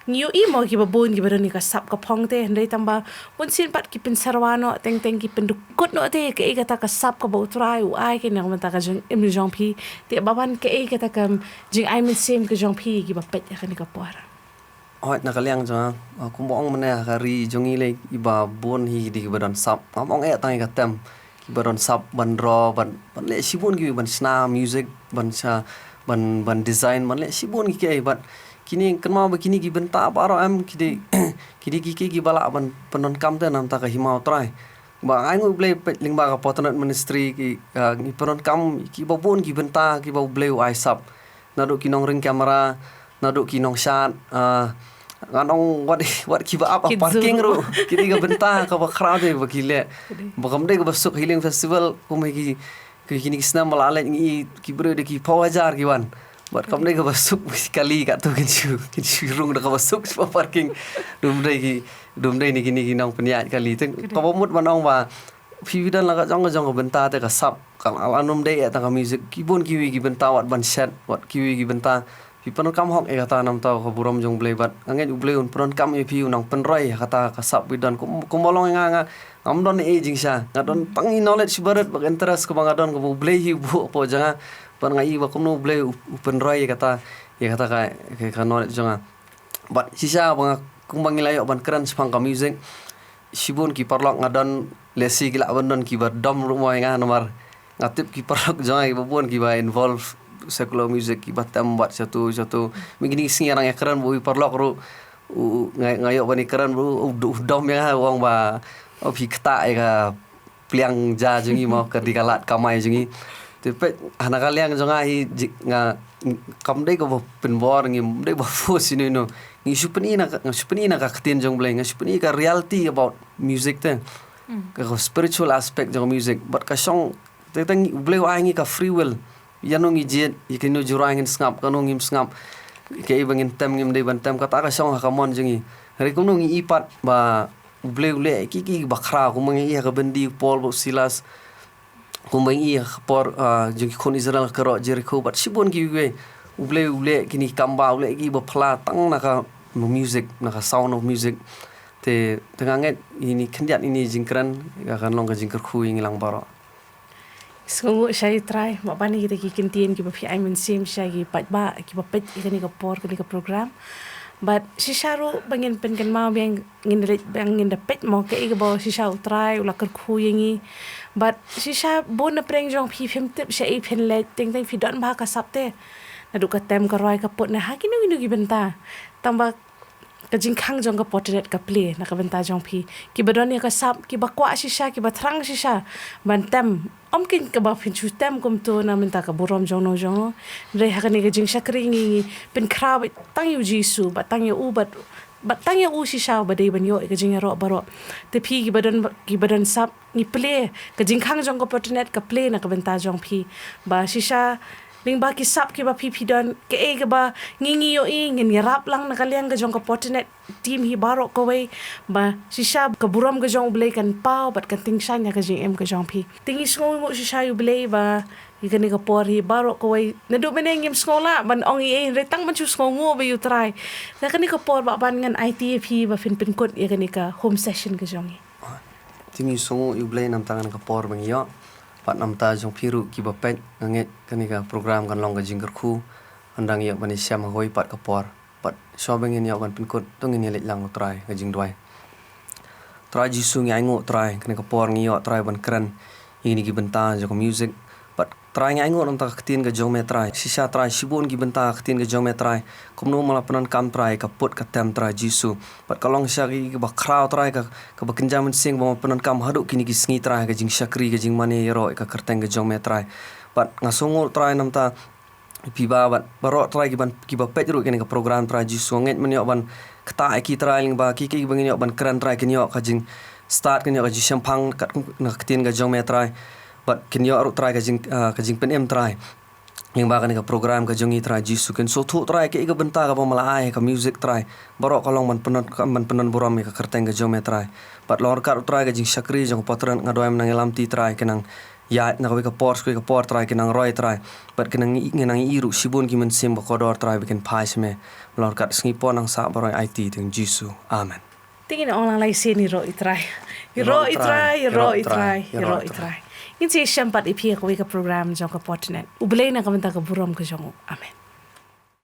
ngi ïohi mo kiba bun kiba don ïa ka sap ka phong te, hynrei tangba bun sien pat ki pynsyrwa noh, teng teng ki pyndukut noh te kaei kata ka sap kaba U Trai u ai, kane ka bynta ka jingim jong phi. Te Bah Ban, kaei kata ka jingai mynsiem ka jong phi ïa kiba peit ha kane ka por? Hooid, na ka liang jong nga, ah, kumba ong mynne, ha ka ri jong ngi lei kiba bun hi ki dei kiba don sap. Ngam ong eh tang ïa ka tem, kiba don sap ban draw, ban, ban leh shibun kiwei, ban shna music, ban sha, ban, ban design, ban leh shibun ki kiei. Bad kine, kynmaw ba kine ki bynta baroh em ki dei, ki dei ki kiei kiba lah ban pyndonkam te namar ka hima U Trai. Ba ai nguh U Blei, peit lyngba ka Fortnite Ministry ki, ah, ngi pyndonkam kiba bun ki bynta kiba U Blei u ai sap. Naduh ki nongring kamera, naduh ki nongshad, ah, ngan ong wat, wat kiba ap ha parking ruh, ki dei ka bynta kaba khraw te ba ki leh. Ba kam dei kaba suk, Healing Festival kum hi ki, ki, kine ki snem ba la leit ngi, ki briew dei ki phew hajar ki wan. Bad kam dei kaba suk, kali katto kin shu, kin shu rung da kaba suk sha parking. Dum dei ki, dum dei ne kine ki nongpynïaid kali. Te kaba mut ban ong ba phi, phi don la ka jong ka jong ka bynta te ka sap, ka la, la nym dei eh tang ka music, ki bun kiwei ki bynta wat ban shet, wat kiwei ki bynta. Phi pyndonkam hok ïa kata, namar ka burom jong U Blei bad nga ngeit U Blei un pyndonkam ïa phi, u nang pynroi ïa kata ka sap ba don. Kum, kumba long ïa nga, nga, ngam don ei ei jingshisha, nga don tang i knowledge barit bad interest kaba nga don, kaba U Blei hi u buh hapoh jong nga. Bad nga i ba kumno U Blei u, u pynroi ïa kata, ïa kata ka, ka, ka knowledge jong nga. Bad shisha ba nga, kumba ngi la ïoh ban kren shaphang ka music, shibun ki paralok nga don, lehse ki lah ban don kiba dom ruh mo ïa nga, namar nga tip ki paralok jong nga kiba bun kiba involve secular music, kiba tem bad shatu shatu. Mynta kine ki sngi nga dang ïakren bad uwei u paralok ruh, u, u, nga, nga ïoh ban ïakren bad u, u, u dom ïa nga, u ong ba, oh, phi ktah ïa ka pliang ja jong ngi mo, ka dei ka lad kamai jong ngi. Te peit, ha na ka liang jong nga hi, ji-, nga, kam dei kaba pynbor, ngim dei ba force ïano ïano. Ngi shu pyni na ka, nga shu pyni na ka ktien jong U Blei, nga shu pyni ka reality about music te. Ka, ka spiritual aspect jong music. Bad ka shong, te, te ngi, U Blei u ai ngi ka free will. Ïano ngi jied, ïa kano jrong ngin sngap, kano ngim sngap. Kaei ba ngin tem, ngim dei ban tem, kata ka shong ha ka mon jong ngi. Hynrei kumno ngi i pat ba U Blei u leh ki, ki ba khraw, kumba ngi i ha ka byndi u Paul bad u Silas. Kumba ngi i ha ka por, ah, jong ki khun Israel ha ka roh Jerikho, bad shibun kiwei. U Blei u leh kine ki kam ba, u leh ki ba phylla tang na ka music, na ka sound of music. Te, te nga ngeit ine khyndiat ine i jingkren, ka kan long ka jingkyrkhu ïa ngi lang baroh. Sngewnguh sha U Trai, Bah Ban, ïa kita ki kyntien kiba phi ai mynsiem sha ki paidbah kiba peit ïa kane ka por, kane ka program. Bad shisha ruh ba ngin pynkynmaw biang, ngin da leit biang, ngin da peit mo kaei kaba shisha U Trai u la kyrkhu ïa ngi. Bad shisha bun na pdeng jong phi phim tip shaei phin leit, teng teng phi don bha ka sap te. Naduh ka tem, ka roi, ka put, ne ha kino kino ki bynta. Tangba ka jingkhang jong ka fortunate ka plie na ka bynta jong phi. Kiba don ïa ka sap, kiba kwah shisha, kiba thrang shisha ban tem. Ym keiñ kaba phin shu tem kumto na bynta ka burom jongno jongno. Hynrei ha kane ka jingshakri ngi, ngi pynkhraw beit tang ïa U Jisu, bad tang ïa u, bad, bad tang ïa u shisha uba dei ban ïoh ïa ka jingïaroh baroh. Te phi kiba don, kiba don sap, ngi plie, ka jingkhang jong ka fortunate ka plie na ka bynta jong phi. Ba shisha lyngba ki sap kiba phi phi don, kaei kaba ngi, ngi ïohi, ngin ïarap lang na ka liang ka jong ka fortunate team hi baroh kawei, ba shisha ka burom ka jong U Blei kan paw bad kan tyngshaiñ ha ka jingim ka jong phi. Te ngi sngewnguh shisha ïa U Blei ba ïa kane ka por hi baroh kawei, naduh mynne ngim sngew lah ban ong ei ei, hynrei tang ban shu sngewnguh ba ïa U Trai. Te kane ka por, Bah Ban, ngan aiti ïa phi ba phin pynkut ïa kane ka home session ka jong ngi. Te ngi sngewnguh ïa U Blei namar kane ka por ba ngi ïoh. Bad namar jong phi ruh kiba peit, nga ngeit kane ka program kan long ka jingkyrkhu. Hynrei ngi ïoh ban ïashem ha kawei pat ka por. Bad shuwa ba ngin ïoh ban pynkut, to ngin ïa leit lang, ko Trai, ka jingduwai. Trai Jisu, ngi ainguh, Trai, kane ka por ngi ïoh, Trai, ban kren ïa kine ki bynta jong ka music. Bad Trai, ngi ainguh na ka bynta ka ktien ka jong me, Trai. Shisha, Trai, shibun ki bynta ka ktien ka jong me, Trai, kumno me la pyndonkam, Trai, ka put ka tem, Trai Jisu. Bad ka long shisha kaba khraw, Trai, ka, kaba kynja mynsiem ba me pyndonkam haduh kine ki sngi, Trai, ka jingshakri, ka jingmane ïaroh ïa ka kyrteng ka jong me, Trai. Bad nga sngewnguh, Trai, na ka bynta phi ba, bad baroh, Trai, ki ban, ki ba peit ruh ïa kane ka program, Trai Jisu. Nga ngeit men ïoh ban ktah ïa ki, Trai, lyngba ki, ki ba ngin ïoh ban kren, Trai, kin ïoh ka jingstad, kin ïoh ka jingshemphang kat na ka ktien ka jong me, Trai. Bad kin ïoh ruh, Trai, ka jing, ah, ka jingpynim, Trai, lyngba kane ka program ka jong ngi, Trai Jisu. Kin sngewthuh, Trai, kaei ka bynta kaba me la ai ha ka music, Trai. Baroh ka long ban pyndonkam, ban pyndonburom ïa ka kyrteng ka jong me, Trai. Bad long ryngkat ruh, Trai, ka jingshakri jong ka patron, nga duwai men nang ïalam ti, Trai, kin nang ïaid na kawei ka por sha kawei ka por, Trai, kin nang roi, Trai. Bad kin nang i, kin nang i ruh shibun ki mynsiem ba kordor, Trai, ba kin phai sha me. Long ryngkat sngi por nang sah baroh, aiti ha ka kyrteng Jisu. Amen. Te ngin ong lang lai sien: Ïaroh, i Trai. Ïaroh, i Trai. Ïaroh, i Trai. Ïaroh, i Trai. Ngin sa ïashem pat ïa phi ha kawei ka program jong ka Patron. U Blei na ka bynta ka burom ka jong u. Amen.